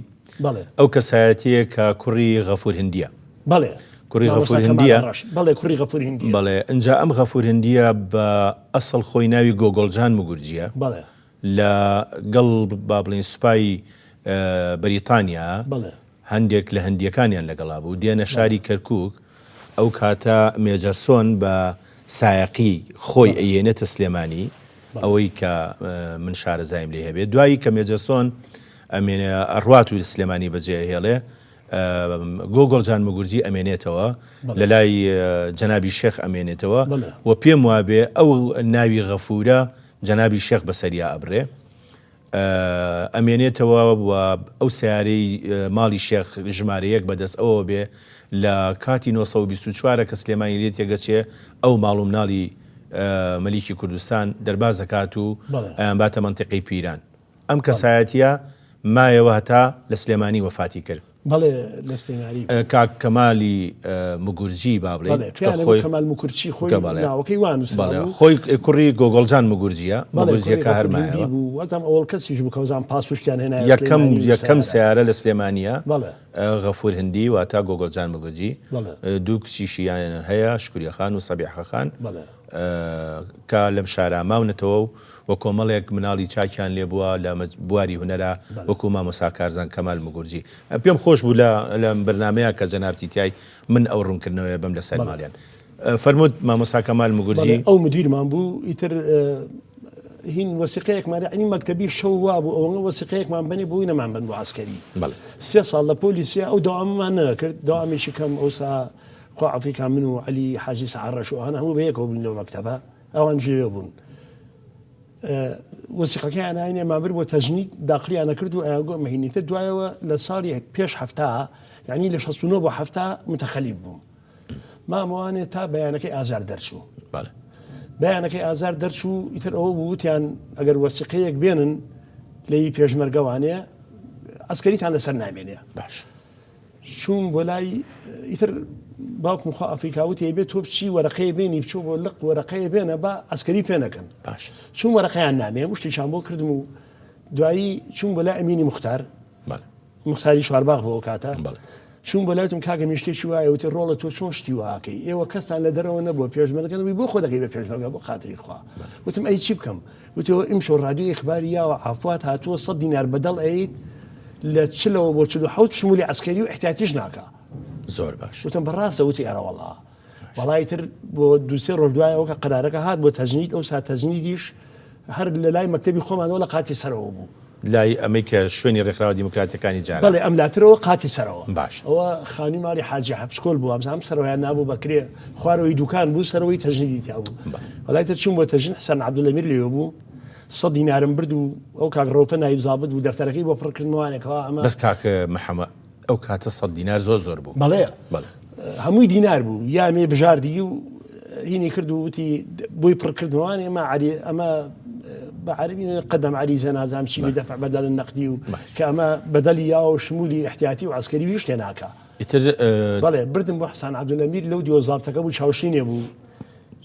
ئەو کەسایەتیە کە کوڕی غەفور هندیە. بەڵێ. کوڕی غەفور هندیە. بەڵێ کوڕی غەفور هندیە. بەڵێ ئینجا ئەم غەفور هندیە بە ئەسڵ خۆی ناوی گۆگۆڵجان موگرجیە. بەڵێ. لە گەڵ با بڵێین سوپای بەریتانیا هەندێک لە هندیەکانیان لەگەڵا بوو دێنە شاری کەرکوک. ئەو کاتە مێجەرسۆن بە سایەقی خۆی ئەیێنێتە سلێمانی ئەوەی کە من شارەزایم لێ هەبێت دوایی کە مێجەرسۆن ئەمێنێ ئەڕوات و سلێمانی بەجێ ئەهێڵێ گۆگۆڵ جان مگورجی ئەمێنێتەوە لە لای جەنابی شێخ ئەمێنێتەوە و پێم وابێ ئەو ناوی غەفورە جەنابی شێخ بەسەریا ئەبرێ ئەمێنێتەوە و ئەو سەیارەی ماڵی شێخ ژمارە یەک بەدەست ئەوەوە بێ لە کاتی 924 کە سلێمانی لێ تێگەچێ ئەو ماڵ و مناڵی مەلیکی کوردستان دەرباز دەکات و ئەیانباتە مەنتیقەی پیران. ئەم کەسایەتیە مایەوە هەتا لە سلێمانی وەفاتی کرد. بەڵێ لە سلێمانی بوو. کاک کەمالی مگورجی با بڵێین بەڵێ چونکە پێیان خۆی کەمال موکرچی خۆی بەڵێ ناوەکەی وا بەڵێ نووسرابوو. خۆی کوڕی گۆگۆڵجان مگورجیە بەڵێ کوڕی مگورجیەکە هەر غەفور هیندی مایەوە. بوو وەزام ئەوەڵ کەسیش بوو کە وەزام پاسپشتیان هێنایە یەکەم سلێمانی و یەکەم سەیارە. سەیارە لە سلێمانیە بەڵێ. غەفور هندی واتە گۆگۆڵجان مگورجی بەڵێ. دوو کچیشیان هەیە شکریە خان و سەبیحە خان بەڵێ. کە لەم شارە ماونەتەوە و و کۆمەڵێک مناڵی چاکیان لێ بووە لە بواری هونەرا وەکوو مامۆستا کارزان کەمال مگورجی. پێم خۆش بوو لە لەم بەرنامەیە کە جەنابتی تیای من ئەو ڕوونکردنەوەیە بەم لەسەر ماڵیان. فەرمووت مامۆستا کەمال مگورجی. بەڵێ ئەو مدیرمان بوو ئیتر هین وەسیقەیەکمان یەعنی مەکتەبی شەو وابوو ئەوەنگە وەسیقەیەکمان بەنێ بۆی نەمان بەن بۆ عەسکەری. بەڵێ. سێ ساڵ لە پۆلی سێ ئەو دەوامەمان نەکرد دەوامێکی کەم ئەوسا خوا عەفوی کا من و عەلی حاجی سەعەڕەش و ئەوانە هەموو بەیەکەوە بووین لەو مەکتەبە. ئەوان لەوێ بوون وەسیقەکەیان ئاینێ مابر بۆ تەژنید داخلیان نەکرد و ئەیان گۆ مەهینیتە دوایەوە لە ساڵی پێش هەفتا یعنی لە 69 بۆ هەفتا متەخەلیف بووم مامۆوانێ تا بەیانەکەی ئازار دەرچوو بەیانەکەی ئازار دەرچوو ئیتر ئەوە وتیان ئەگەر وەسیقەیەک بێنن لەی پێشمەرگەوانێ ئەسکەریتان لەسەر نامێنێ باش چووم بۆ لای ئیتر باوکم خوا ئەفریکا وتی ئەبێ تۆ بچی وەرەقەیە بێنی بچۆ بۆ لق وەرەقەیە بێنە با عەسکەری پێ نەکەن باش چووم وەرەقەیان نامێ شتێکیان بۆ کردم و دوایی چووم بۆ لای ئەمینی موختار بەڵێ موختاری چوارباغ بۆ ئەو کاتە بەڵێ چووم بۆ لای وتم کاکە من شتێکی وایە وتی ڕۆڵە تۆ چۆن شتی واکەی ئێوە کەستان لە دەرەوە نەبووە پێشمەرگە نەبووی بۆ خۆ دەکەی بە پێشمەرگە بۆ خاتری خوا وتم ئەی چی بکەم وتی ئیمشەو ڕادیۆ ئیخباری یاوە عافوات هاتووە سەد دینار بەدەڵ ئەیت لە چلەوە بۆ 47 شمولی عەسکەری و ئیحتیاتیش ناکا. زۆر باش. وتم بەڕاستە وتی ئەرەوەڵا. وەڵا ئیتر بۆ دوو سێ ڕۆژ دوایەوە کە قەرارەکە هات بۆ تەجنید ئەوسا تەجنیدیش هەر لە لای مەکتەبی خۆمانەوە لە قاتی سەرەوە بوو. لای ئەمەی کە شوێنی ڕێکخراوە دیموکراتیەکانی جاران. بەڵێ ئەملاترەوە قاتی سەرەوە. باش. ئەوە خانووی ماڵی حاجی حەفشکۆل بوو وابزانم سەرەوەیان نابوو بە کرێ خوارەوەی دوکان بوو سەرەوەی تەجنیدی تیا بوو. بەڵێ. وەڵا ئیتر چووم بۆ تەجنید حسێن عەبدولئەمیر لەوێ بوو سەد دینارم برد و ئەو کاک ڕەوفە نایب زابت بوو دەفتەرەکەی بۆ پڕ کردمەوانێ کەوا ئەمە. بەس کاک محەمە ئەو کاتە سەد دینار زۆر زۆر بوو. بەڵێ. بەڵێ. هەمووی دینار بوو یامێ بژاردی و هینی کرد و وتی بۆی پڕ کردمەوانێ ئەمە عەری ئەمە بە عەرەبی قەدەم عەریزە نازانم چی بدەفع بەدەل نەقدی و کە ئەمە بەدەلی یا و شمولی ئیحتیاتی و عەسکەری و هیچ شتێ ناکا. ئیتر بەڵێ بردم بۆ حسان عەبدولئەمیر لەو دیوە زابتەکە بوو چاوشینێ بوو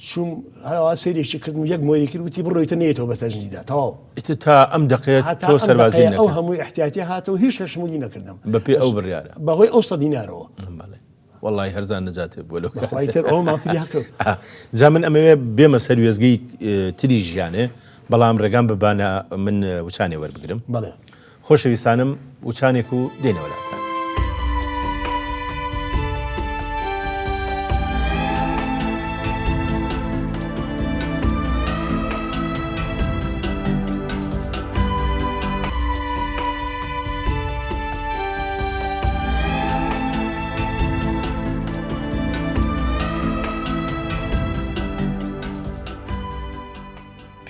چووم هەوا سەیرێکی کردم و یەک مۆری کرد وتی بڕۆیتە نەیەتەوە بە تەجنیدا تەواو. ئیتر تا ئەم دەقەیە هەتا تۆ ئەم سەربازیت دەقەیە ئەو نەکرد. هەموو ئیحتیاتیە هاتەوە هیچ لە شمولی نەکردم. بەپێی ئەو بڕیارە. بەهۆی ئەو سەد دینارەوە. بەڵێ. وەڵڵاهی هەرزان نەجاتێ بووە لەو بەخوا ئیتر ئەوەمان فریا کەوت. جا من ئەمەوێ بێمە سەر وێستگەی تری ژیانێ بەڵام ڕێگام بە بانە من وچانێ وەربگرم. بەڵێ. خۆشەویستانم وچانێک و دێنەوە لاتان.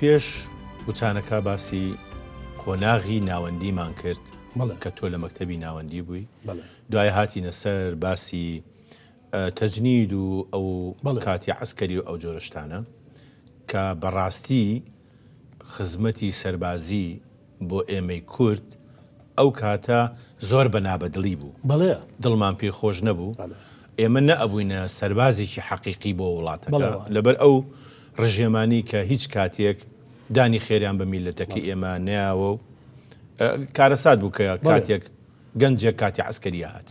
پێش وچانەکە باسی قۆناغی ناوەندیمان کرد کە تۆ لە مەکتەبی ناوەندی بووی دوای هاتینە سەر باسی تەجنید و ئەو کاتی عسکەری و ئەو جۆرە شتانە کە بەڕاستی خزمەتی سەربازی بۆ ئێمەی کورد ئەو کاتە زۆر بە نابەدڵی بوو. بەڵێ. دڵمان پێی خۆش نەبوو. بەڵێ. ئێمە نەئەبووینە سەربازێکی حەقیقی بۆ وڵاتەکە. بەڵێ وایە. لەبەر ئەو ڕژێمانەی کە هیچ کاتێک دانی خێریان بە میللەتەکەی ئێمە نەیاوە و کارەسات بوو کە بەڵێ. کاتێک گەنجێک کاتی عەسکەریە هات.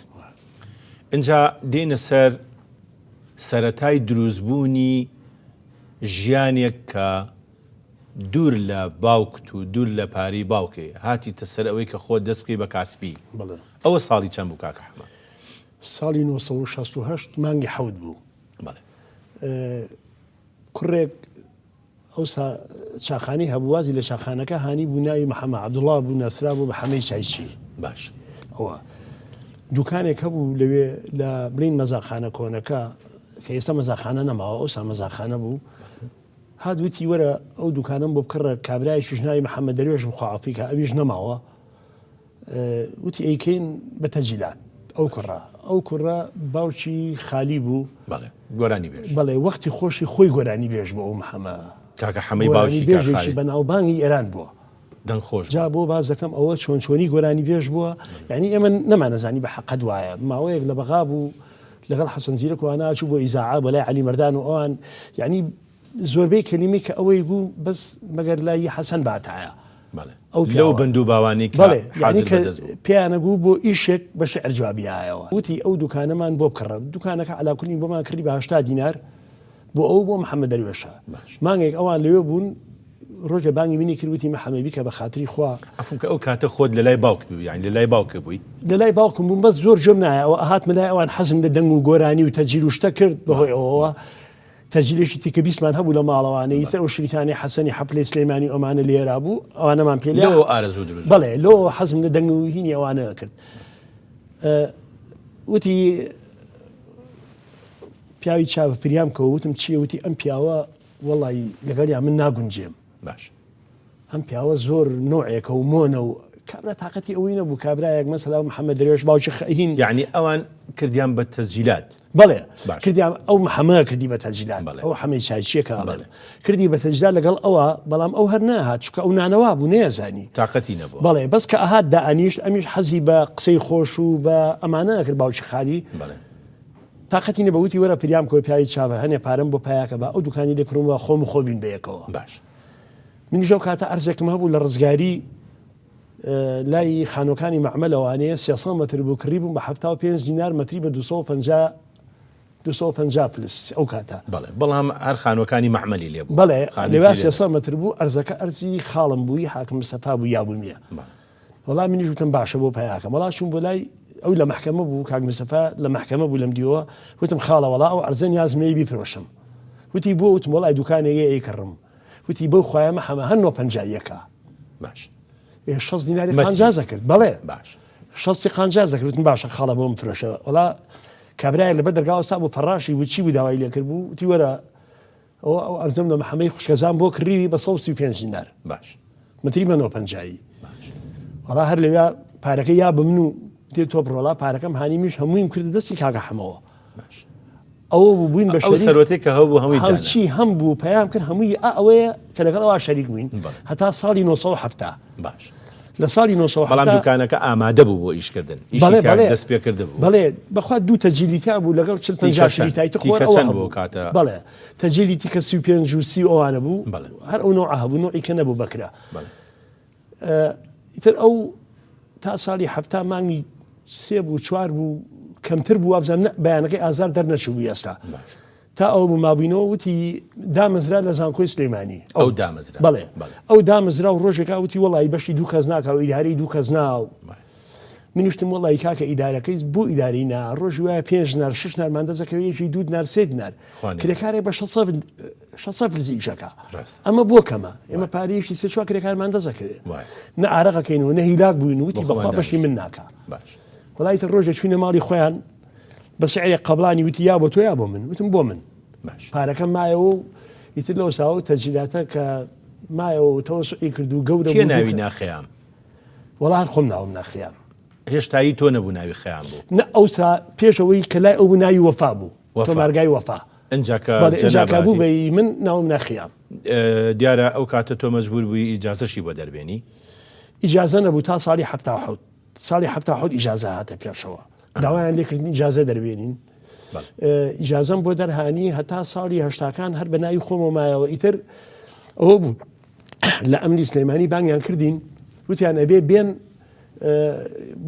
ئینجا دێینە سەر سەرەتای دروستبوونی ژیانێک کە دوور لە باوکت و دوور لە پارەی باوکێ هاتیتە سەر ئەوەی کە خۆت دەست بکەی بە کاسپی. بەڵێ. ئەوە ساڵی چەند بوو کاکە حەمە؟ ساڵی 968 مانگی حەوت بوو. کوڕێک ئەوسا چاخانەی هەبوو وازی لە چاخانەکە هانی بوو ناوی محەممە عەبدوڵڵا بوو ناسرا بوو بە حەمەی چایچی باش ئەوە دوکانێک هەبوو لەوێ لە بڵین مەزاخانە کۆنەکە کە ئێستا مەزاخانە نەماوە ئەوسا مەزاخانە بوو هات وتی وەرە ئەو دوکانم بۆ بکڕە کابرایشیش ناوی محەممەد دەروێش بخوا ئەفریکا ئەویش نەماوە وتی ئەیکەین بە تەجیلات ئەو کوڕە ئەو کوڕە باوکی خالی بوو بەڵێ گۆرانی بێژ بەڵێ وەختی خۆشی خۆی گۆرانی بێژ بۆ ئەو محەمە کاکە حەمەی باوکی بێژێکی بەناوبانگی ئێران بووە دەنگ خۆش جا بۆ باز دەکەم ئەوە چۆن چۆنی گۆرانی بێژ بووە یعنی ئێمە نەمانەزانی بە حەقەت وایە ماوەیەک لە بەغا بوو لەگەڵ حەسەن زیرەک و ئەنا چوو بۆ ئیزاعە بۆ لای عەلی مەردان و ئەوان یعنی زۆربەی کەلیمەی کە ئەوەی گوو بەس مەگەر لای حەسەن باتایە. بەڵێ ئەو لەو بەند و باوانەی کە بەڵێ یانی حازر کە بەدەست بوو. پێیانە گوو بۆ ئیشێک بە شیعر جوابی یایەوە. وتی ئەو دوکانەمان بۆ بکڕە. دوکانەکە عەلا کولین بۆمان کڕی بە 80 دینار بۆ ئەو بۆ محەممەد دەروێشە. باش. مانگێک ئەوان لەوێ بوون ڕۆژێ بانگی منی کرد وتی محەممەد بیکە بە خاتری خوا. عەفوم کە ئەو کاتە خۆت لە لای باوکت بووی یانی لە لای باوکت بووی؟ لە لای باوکم بووم بەس زۆر گوێم نایەوە ئەهاتمە لای ئەوان حەزم لە دەنگ و گۆرانی و تەجیل و شتە کرد بەهۆی ئەوەوە تەجیلێکی تیکە بیستمان هەبوو لە ماڵەوانە ئیتر ئەو شریتانەی حەسەنی حەپلەی سلەیمانی ئەمانە لێرا بوو ئەوانەمان پێ لۆ ئارەزوو دروست بەڵێ لۆ حەزم لە دەنگ و هینی ئەوانە کرد وتی پیاوی چاوە فریام کەوە وتم چییە وتی ئەم پیاوە وەڵی لەگەڵیا من ناگونجێم باش ئەم پیاوە زۆر نوعێکە و مۆنە و کابرا تاقەتی ئەوەی نەبوو کابرایەک مەسەلا محەممەد درێژ باوکی خەهین یعنی ئەوان کردیان بە تەسجیلات بەڵێ کردیان ئەو محەممە کردی بە تەجیلات ئەو حەمەی چایچیەکە بەڵێ کردی بە تەجیلات لەگەڵ ئەوە بەڵام ئەو هەر ناهات چونکە ئەو نانەوا بوو نەیەزانی تاقەتی نەبوو بەڵێ بەس کە ئەهات دائەنیشت ئەمیش حەزی بە قسەی خۆش و بە ئەمانە کرد باوکی خالی بەڵێ تاقەتی نەبوو وتی وەرە پریام کۆی پیاوی چاوە هەنێ پارەم بۆ پایاکە بە ئەو دوکانی لێ کڕم وە خۆم و خۆ بین بەیەکەوە باش منیش ئەو کاتە ئەرزێکم هەبوو لە ڕزگاری لای خانوەکانی مەعمەلەوانەیە 300 مەتر بوو کڕی بووم بە 75 دینار مەتری بە 250 250 فلس ئەو کاتە بەڵێ بەڵام هەر خانوەکانی مەعمەلی لێ بوو بەڵێ لەوێ 300 مەتر بوو ئەرزەکە ئەرزی خاڵم بووی حاکم مستەفا بوو یا بوومیە وەڵا منیش وتم باشە بۆ پیاکەم وەڵا چوون بۆ لای ئەو لە مەحکەمە بوو کاک مستەفا لە مەحکەمە بوو لەم دیوە وتم خاڵە وەڵا ئەو ئەرزە نیازم لێی بیفرۆشم وتی بۆ وتم وەڵای دوکانێک ئەیکڕم وتی بەو خوایە مەحەمە هەر نۆ پەنجاییەکە باش ئێ شەست دیناری قانجازە کرد بەڵێ باش شەستی قانجازە کرد وتم باشە خاڵە بۆم فرۆشە وەڵا کابرایەک لەبەر دەرگا وەستا بوو فەڕاشی بوو چی بوو داوای لێ کرد بوو وتی وەرە ئەوە ئەو ئەرزەم لە محەمەی خوشکەزان بۆ کڕیوی بە 135 دینار باش متری بە 950 وەڵا هەر لەویا پارەکە یا بە من و دێ تۆ بڕۆڵا پارەکەم هانی میش هەموویم کردە دەستی کاکە حەمەوە باش ئەوە بوو بووین بە ئەو سەرۆتێک کە هەبوو هەمووی دانا. هەرچی هەم بوو پەیام کرد هەمووی ئا ئەوەیە کە لەگەڵ ئەوا شەریک بووین بەڵێ. هەتا ساڵی 970 باش لە ساڵی 970 بەڵام دوکانەکە ئامادە بوو بۆ ئیشکردن ئیشی بەڵێ تیا بەڵێ دەست پێ کردبوو بەڵێ بەخوا دوو تەجیلی تیا بوو لەگەڵ 40 50 تیکە چەند؟ شریتای تخۆر تیکە ئەوە چەند بوو هەبوو ئەو کاتە؟ بەڵێ تەجیلی تیکە 35 و 30 ئەوانە بوو بەڵێ. هەر ئەو نەوعە هەبوو نەوعی کە نەبوو بەکرا بەڵێ ئیتر ئەو تا ساڵی حەفتا مانگی سێ بوو چوار بوو کەمتر بوو وابزانم نە بەیانەکەی ئازار دەرنەچوو بوو ئێستا تا ئەو بوو مابووینەوە وتی دامەزرا لە زانکۆی سلەیمانی ئەو دامەزرا بەڵێ ئەو دامەزرا و ڕۆژێکا وتی وەڵی بەشی دوو کەس ناکا و ئیدارەی دوو کەس ناو منیشتم وەڵی کاکە ئیدارەکەی بۆ ئیداری نا ڕۆژی وایە پێنج نار شش نارمان دەزەکەوێ یەکی دوو نار سێ دینار کرێکارێک بە 600 فلس ئیشەکە ئەمە بۆ کەمە ئێمە پارەیەکی سێ چوار کرێکارمان دەزەکەوێ نە ئارەقەکەینەوە نە هیلاک بووین وتی بەخوا بەشی من ناکا وڵی تر ڕۆژێ چوینە ماڵی خۆیان بە سعرێک قەبلانی وتی یا بۆ تۆ یا بۆ من وتم بۆ من پارەکەم مایەوە و ئیتر لەو ساوە تەجیلاتە کە مایەوە و تەوەسعی کرد و گەورە کێ ناوی ناخەیام وەڵا هەر خۆم ناوم ناخەیام هێشتایی تۆ نەبوو ناوی خەیام بوو نە ئەوسا پێشەوەی کە لای ئەو بوو ناوی وەفا بوو تۆمارگای وەفا ئنجا کە بەڵێ ئنجا جەناب کە بوو هاتی بە ئی من ناوم نا خیام. دیارە ئەو کاتە تۆ مەجبوور بووی ئیجازەشی بۆ دەربێنی؟ ئیجازە نەبوو تا ساڵی 77 ساڵی 77 ئیجازە هاتە پێشەوە داوایان لێ کردین ئیجازە دەربێنین ئیجازەم بۆ دەرهانی هەتا ساڵی هەشتاکان هەر بە ناوی خۆمەوە مایەوە ئیتر ئەوە بوو لە ئەمنی سلێمانی بانگیان کردین وتیان ئەبێ بێن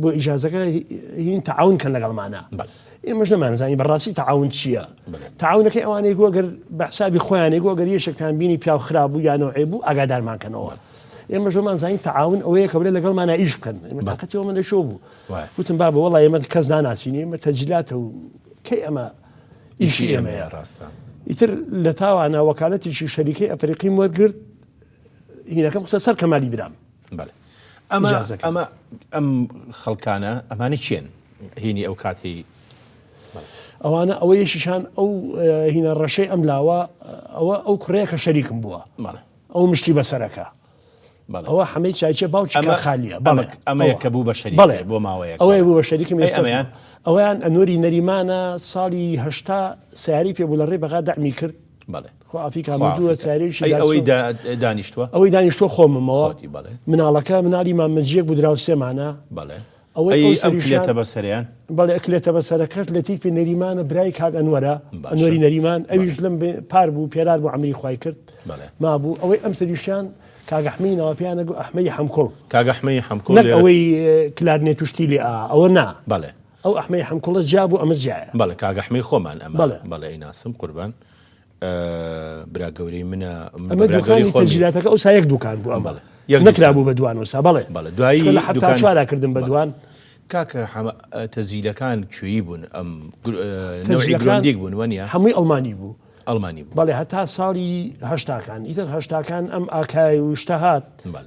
بۆ ئیجازەکە هین تەعاون کەن لەگەڵمانە ئێمەش نەمانزانی بەڕاستی تەعاون چییە تەعاونەکەی ئەوانەی گۆگەر بە حسابی خۆیانەی گۆگەر یەشێکتان بینی پیاو خراپ بوو یانەوە بوو ئاگادارمان کەنەوە ئێمە ژۆمان زانی تەعاون ئەوەیە کە بڵێ لەگەڵمانە ئیش بکەن ئێمە تاقەتی ئەومە لە شۆ بوو وتم بابە وەڵا ئێمە کەس ناناسین ئێمە تەجیلاتە و کەی ئەمە ئیشی ئێمەیە ڕاستە. ئیتر لە تاوانە وەکالەتێکی شەریکەی ئەفریقیم وەرگرت هینەکەم خستە سەر کەمالی برام. بەڵێ ئەمە ئەمە ئەم خەڵکانە ئەمانە کێن هینی ئەو کاتی ئەوانە ئەوە یەکیشان ئەو هینە ڕەشەی ئەم لاوە ئەوە ئەو کوڕەیە کە شەریکم بووە ئەو مشتی بەسەرەکە ئەوە حەمەی چایچێ باوکی کاک خالیە بەڵێ ئەمە کە بوو بە شەریک بەڵێ بۆ ماوەیەک ئەوەیە بوو بە شەریکم ئێستا ئەمەیان ئەویان ئەنوەری نەریمانە ساڵی 80 سیاری پێ بوو لە ڕێی بەغا دەعمی کرد بەڵێ خۆ ئافریکا مردووە سیارێکی ئەوەی دانیشتووە ئەوەی دانیشتووە خۆممەوە مناڵەکە مناڵی مامەجیەک بوو دراوسێمانە بەڵێ ئەوەی ئەو کلێتە بەسەریان؟ بەڵێ کلێتە بەسەرەکەش لەتیفی نەریمانە برای کاک ئەنوەرە ئەنوەری نەریمان ئەویش لەم پار بوو پێرار بوو عەمری خوای کرد مابوو ئەوەی ئەم سەریشیان کاک ئەحمەی ناوە پێیان ئەگوت ئەحمەی حەمکوڵ کاک ئەحمەی حەمکوڵ نەک ئەوەی کلارنێت و شتی لێ ئا ئەوە نا بەڵێ ئەو ئەحمەی حەمکوڵە جیا بوو ئەمە جیایە بەڵێ کاک ئەحمەی خۆمان ئەمە بەڵێ بەڵێ ئەیناسم قوربان برا گەورەی منە ئەمە دوکانی تەجیلاتەکە ئەوسا یەک دوکان بوو ئەمە نەکرابوو بە دوان ئەوسا بەڵێ بەڵێ دوایی لە حەفتا چوارا کردم بە دوان کاکە حەمە تەزیلەکان کوێی بوون ئەم نەوعی گرۆندیک بوون وەنیە هەمووی ئەڵمانی بوو ئەڵمانی بوو بەڵێ هەتا ساڵی هەشتاکان ئیتر هەشتاکان ئەم ئاکای و شتە هات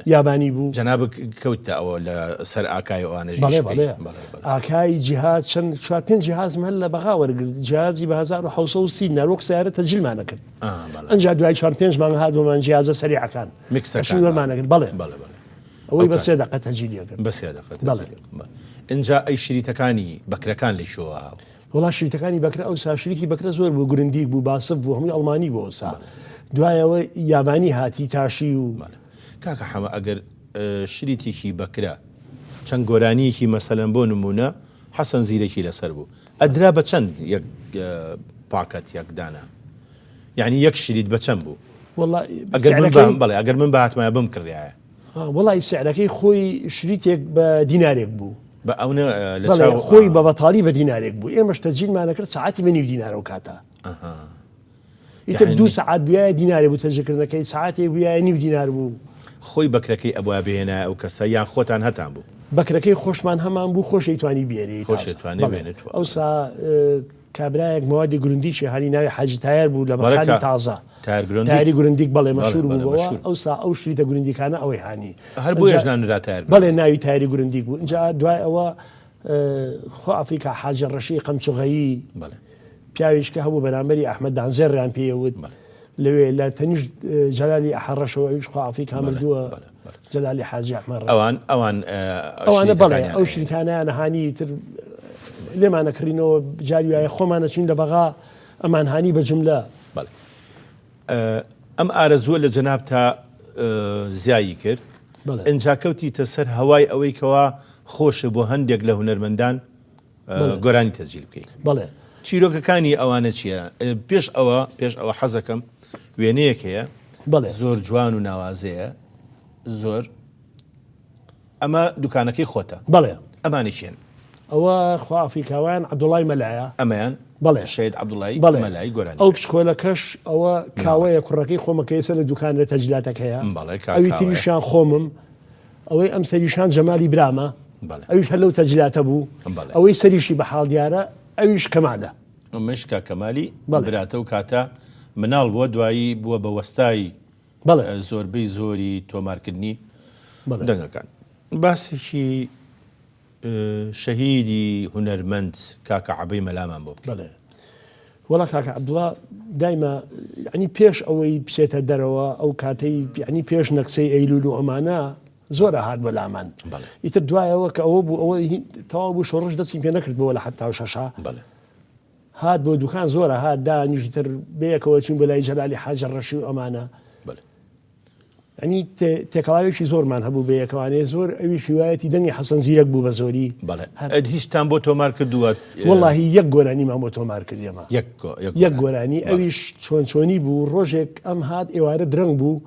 یابانی بوو. جەنابت کەوتتە ئەوە لە سەر ئاکای و ئەوانەش ئیش بکەی؟ بەڵێ بەڵێ. ئاکای جیهاز چەند چوار پێنج جیهازم هەر لە بەغا وەرگرت جیهازی بە 1730 دینار وەک سەیارە تەجیلمان ئەکرد ئەنجا دوای چوار پێنج مانگ هات بۆمان جیهازە سەریعەکان مکسەکان وەرمانەگرت بەڵێ بەڵێ بەڵێ ئەوەی بە سێ دەقە تەجیلی ئەکرد بە سێ دەقە بەڵێ ئینجا ئەی شریتەکانی بەکرەکان لە کوێوە وەڵا شریتەکانی بەکرە ئەوسا شریتی بەکرە زۆر بوو گرندیک بوو باسف بوو هەمووی ئەڵمانی بوو ئەوسا دوایەوە یابانی هاتی تاشی و کاکە حەمە ئەگەر شریتێکی بەکرە چەند گۆرانیەکی مەسەلەن بۆ نمونە حەسەن زیرەکی لەسەر بوو ئەدرا بە چەند یەک پاکەت یەک دانە یعنی یەک شریت بە چەند بوو وەڵا ئەگەر من بەڵێ ئەگەر من بهاتمایە بم کڕیایە وەڵی سعرەکەی خۆی شریتێک بە دینارێک بوو بە ئەونە لە چاو خۆی بە بەتاڵی بە دینارێک بوو ئێمەش تەجیلمانە کرد سەعاتی بە نیو دینارە و کاتە ئیتر دوو سەعات بوایە دینارێ بوو تەجیلکردنەکەی سەعاتێک بوایە نیو دینار بوو. خۆی بەکرەکەی ئەبوایە بهێنایە ئەو کەسە یان خۆتان هەتان بوو؟ بەکرەکەی خۆشمان هەمان بوو خۆش ئەیتوانی بێنێ خۆش ئەیتوانی بێنێت ئەوسا کابرایەک مەوادی گروندیکی هانی ناوی حاجی تایەر بوو لە بەخانی تازە تایەری گروندیک بەڵێ مەشهور بوو بەوە ئەوسا ئەو شریتە گروندیکانە ئەوەی هانی هەر بۆیەش ناونرا تایەر بەڵێ ناوی تایەری گروندیک بوو ئینجا دوای ئەوە خۆ ئەفریکا حاجی ڕەشی قەمچغەیی پیاویش کە هەبوو بەرامبەری ئەحمەد دانزێڕیان پێ وت لەوێ لە تەنیشت جەلالی ئەحەڕەشەوە ئەویش خوا ئەفریکا مردووە جەلالی حاجی ئەحمەد ئەوان ئەوان ئەوانە بەڵێ ئەو شریتانیان هانی تر لێمانە کڕینەوە جاری وایە خۆمانە چین لە بەغا ئەمان هانی بە جملە ئەم ئارەزووە لە جەنابتا زیایی کرد ئینجا کەوتیتە سەر هەوای ئەوەی کەوا خۆشە بۆ هەندێک لە هونەرمەندان گۆرانی تەسجیل بکەی بەڵێ چیرۆکەکانی ئەوانە چییە؟ پێش ئەوە پێش ئەوە حەزەکەم وێنەیەک هەیە بەڵێ زۆر جوان و ناوازەیە زۆر ئەمە دوکانەکەی خۆتە بەڵێ ئەمانە کێن؟ ئەوە خوا ئەفریکاوان عەبدوڵای مەلایە ئەمەیان بەڵێ شەهید عەبدوڵای بەڵێ مەلای گۆرانی ئەو پشکۆلەکەش ئەوە کاوەیە کوڕەکەی خۆمە کە ئێستا لە دوکان لە تەجیلاتەکەیە بەڵێ کاک ئەوی کاوەیە. تریشیان خۆمم ئەوەی ئەم سەریشان جەمالی برامە بەڵێ. ئەویش هەر لەو تەجیلاتە بوو بەڵێ. ئەوەی سەریشی بە حاڵ دیارە ئەویش کەمالە ئەمەش کاک کەمالی بەڵێ. براتە و کاتە مناڵ بووە دوایی بووە بە وەستای بەڵێ. زۆربەی زۆری تۆمارکردنی بەڵێ. دەنگەکان. باسێکی شەهیدی هونەرمەند کاکە عەبەی مەلامان بۆ بکەی. بەڵێ وەڵا کاکە عەبدوڵا دایمە یعنی پێش ئەوەی بچێتە دەرەوە ئەو کاتەی یعنی پێش نەکسەی ئەیلول و ئەمانە زۆر ئەهات بۆ لامان بەڵێ. ئیتر دوایەوە کە ئەوە بوو ئەوە تەواو بوو شۆڕش دەستی پێ نەکردبووە لە حەفتا و شەشا. بەڵێ. هات بۆ دوکان زۆر ئەهات دانیشت ئیتر بەیەکەوە چوین بۆ لای جەلالی حاجی ڕەشی و ئەمانە. بەڵێ. یانی تێکەڵاوێکی زۆرمان هەبوو بەیەکەوانێ زۆر ئەویش هیوایەتی دەنگی حەسەن زیرەک بوو بە زۆری. بەڵێ ئەد هیچتان بۆ تۆمار کردووە؟ وەڵاهی یەک گۆرانیمان بۆ تۆمار کرد ئێمە. یەک یەک گۆرانی ئەویش چۆن چۆنی بوو ڕۆژێک ئەم هات ئێوارە درەنگ بوو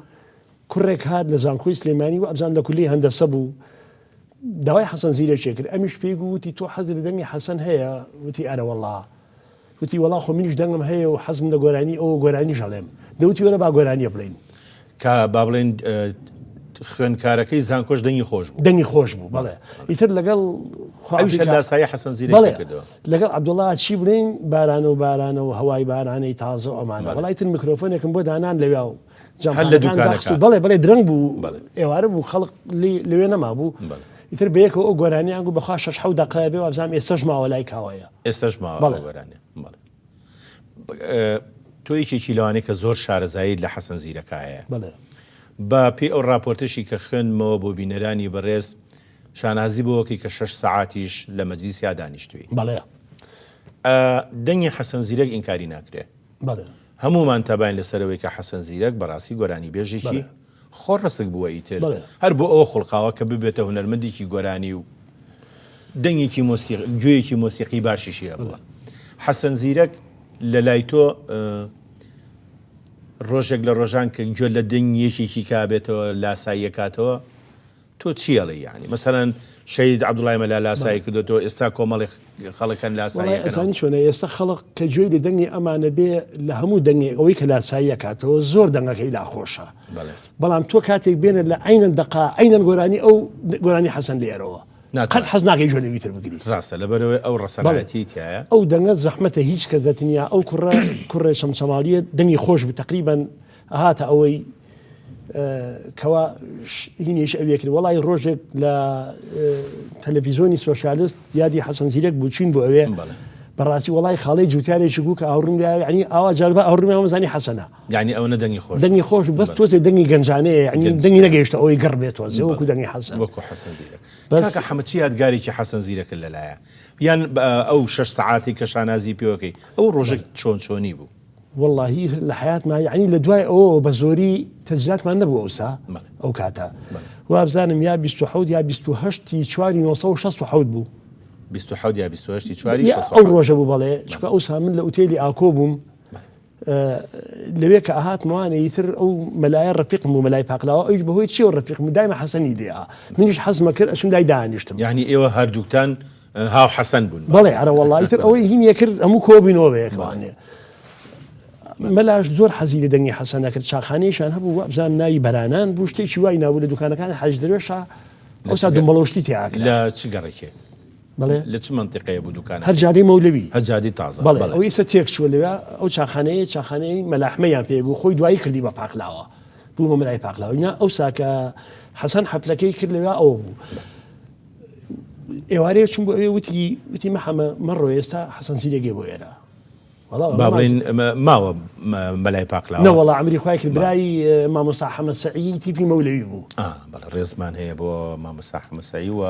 کوڕێک هات لە زانکۆی سلێمانی وابزانم لە کولیەی هەندەسە بوو داوای حەسەن زیرەکێ کرد ئەمیش پێی گوت وتی تۆ حەزت لە دەنگی حەسەن هەیە وتی ئەرەوەڵا وتی وەڵا خۆ منیش دەنگم هەیە و حەزم لە گۆرانی ئەوە گۆرانیش ئەڵێم دەوتی وەرە با گۆرانیە بڵێین. کە با بڵێین. خوێندکارەکەی زانکۆش دەنگی خۆش بوو. دەنگی خۆش بوو بەڵێ. ئیتر لەگەڵ ئەویش هەر لاسایی حەسەن زیرەکی کردەوە. لەگەڵ عەبدوڵڵا چی بڵێین بارانە و بارانە و هەوای بارانەی تازە و ئەمانە. وەڵا ئیتر میکرۆفۆنێکم بۆ دانان لەویا و هەر لە دوکانەکە. بەڵێ بەڵێ درەنگ بوو ئێوارە بوو خەڵک لەوێ نەمابوو. ئیتر بەیەکەوە ئەو گۆرانیان گوت بەخوا شەش حەوت دەقە بێ وابزانم ئێستەش ماوە لای کاوەیە. ئێستەش ماوە ئەو گۆرانیە. بەڵێ. تۆ یەکێکی لەوانەی کە زۆر شارەزاییت لە حەسەن زیرەکا هەیە. بەڵێ. بە پێی ئەو ڕاپۆرتەشی کە خوێندمەوە بۆ بینەرانی بەڕێز، شانازی بەوە کەی کە شەش سەعاتیش لە مەجلیسیا دانیشتووی. بەڵێ. دەنگی حەسەن زیرەک ئینکاری ناکرێ. بەڵێ. هەموومان تەباین لەسەر ئەوەی کە حەسەن زیرەک بەڕاستی گۆرانیبێژێکی خۆڕسک بووە ئیتر هەر بۆ ئەوە خوڵقاوە کە ببێتە هونەرمەندێکی گۆرانی و دەنگێکی مۆسیق گوێیەکی مۆسیقی باشیشی هەبووە. حەسەن زیرەک لە لای تۆ ڕۆژێک لە ڕۆژان کە گوێ لە دەنگی یەکێکی کابێتەوە لاساییەکاتەوە تۆ چی ئەڵێی یانی مەسەلەن شەهید عەبدوڵای مەلا لاسایی کردۆتەوە ئێستا کۆمەڵی خەڵک هەن لاسایی وەڵای ئەزانی چۆنە ئێستا خەڵک کە گوێی لە دەنگی ئەمانە بێ لە هەموو دەنگێک ئەوەی کە لاسایی ئەکاتەوە زۆر دەنگەکەی لا خۆشە بەڵام تۆ کاتێک بێنە لە عەینەن دەقا عەینەن گۆرانی ئەو گۆرانی حەسەن لێرەوە قەت حەز ناکەی گوێ لەوی تر بگری ڕاستە لەبەرەوەی ئەو ڕەسەنایەتی تایە ئەو دەنگە زەحمەتە هیچ کەس دەتنیا ئەو کوڕە کوڕێ چەمچەماڵیە دەنگی خۆش بوو تقریبا هاتە ئەوەی کەوا هینیش ئەوێ کرد وەڵی ڕۆژێک لە تەلەڤیزیۆنی سۆسیالست یادی حەسەن زیرەک بوو چین بۆ ئەوێ بەڕاستی وەڵی خاڵی جوتیارێکی بوو کە ئاوڕم ینی ئاوا جاربە ئاوڕمی زانی حەسەنە یعنی ئەوە دەنگی خۆش دەنگی خۆش بەس تۆزێ دەنگی گەنجانەیە یعنی دەنگی نەگەیشتە ئەوەی گەڕ بێت تۆزێ وەکو دەنگی حەسەن وەکو حەسەن زیرەک بەس کاکە حەمە چی یادگارێکی حەسەن زیرەکت لەلایە یان ئەو شەش سەعاتی کە شانازی پێوەکەی ئەو ڕۆژێک چۆن چۆنی بوو وەڵاهی لە حەیاتما یەعنی لە دوای ئەوەوە بە زۆری تەجزیاتمان نەبوو ئەوسا ئەو کاتە وابزانم یا 27 یا 28 ی چواری 967 بوو 27 یا 28 ی چواری ئەو ڕۆژە بوو بەڵێ چونکە ئەوسا من لە ئوتێلی ئاکۆ بووم لەوێ کە ئەهاتمەوانێ ئیتر ئەو مەلایە ڕەفیقم بوو مەلای پاقلاوە ئەویش بەهۆی چیەوە ڕەفیقم بوو دایمە حەسەنی لێ منیش حەزمە کرد ئەچوم لای دانیشتم یعنی ئێوە هەردووکتان هاو حەسەن بوون. بەڵێ ئەرە وەڵا ئیتر ئەوەی هین یەکرد هەموو کۆ بووینەوە بەیەکەوانێ. مەلاش زۆر حەزی لە دەنگی حەسەن ئەکرد چاخانەیەکیان هەبوو وابزانم ناوی بەرانان بوو شتێکی وای ناوبوو لە دوکانەکانی حاجی دەروێشا ئەوسا دومبەڵە و شتی تیا ئەکرا. لە چ گەڕەکێ؟ بەڵێ. لە چ مەنتیقەیە بوو دوکانەکە؟ هەر جادەی مەولەوی. هەر جادەی تازە. بەڵێ ئەوەی ئیستا تێک چووە لەوێ ئەو چاخانەیە چاخانەی مەلا ئەحمەیان پێ گوو خۆی دوایی کردی بە پاقلاوە بوو بە مەلای پاقلاوە نا ئەوسا کە حەسەن حەفلەکەی کرد لەوێ ئەوە بوو. ئێوارەیە چوم بۆ ئەوێ وتی وتی مەحەمە مەڕۆ ئێستا حەسەن زیرەک بۆ ئێرە با بڵێین ماوە مەلای پاقلاوە نەوەڵا عەمری خوای کرد برای مامۆستا حەمە سەعی تیپی مەولەوی بوو بەڵێ ڕێزمان هەیە بۆ مامۆستا حەمە سەعی و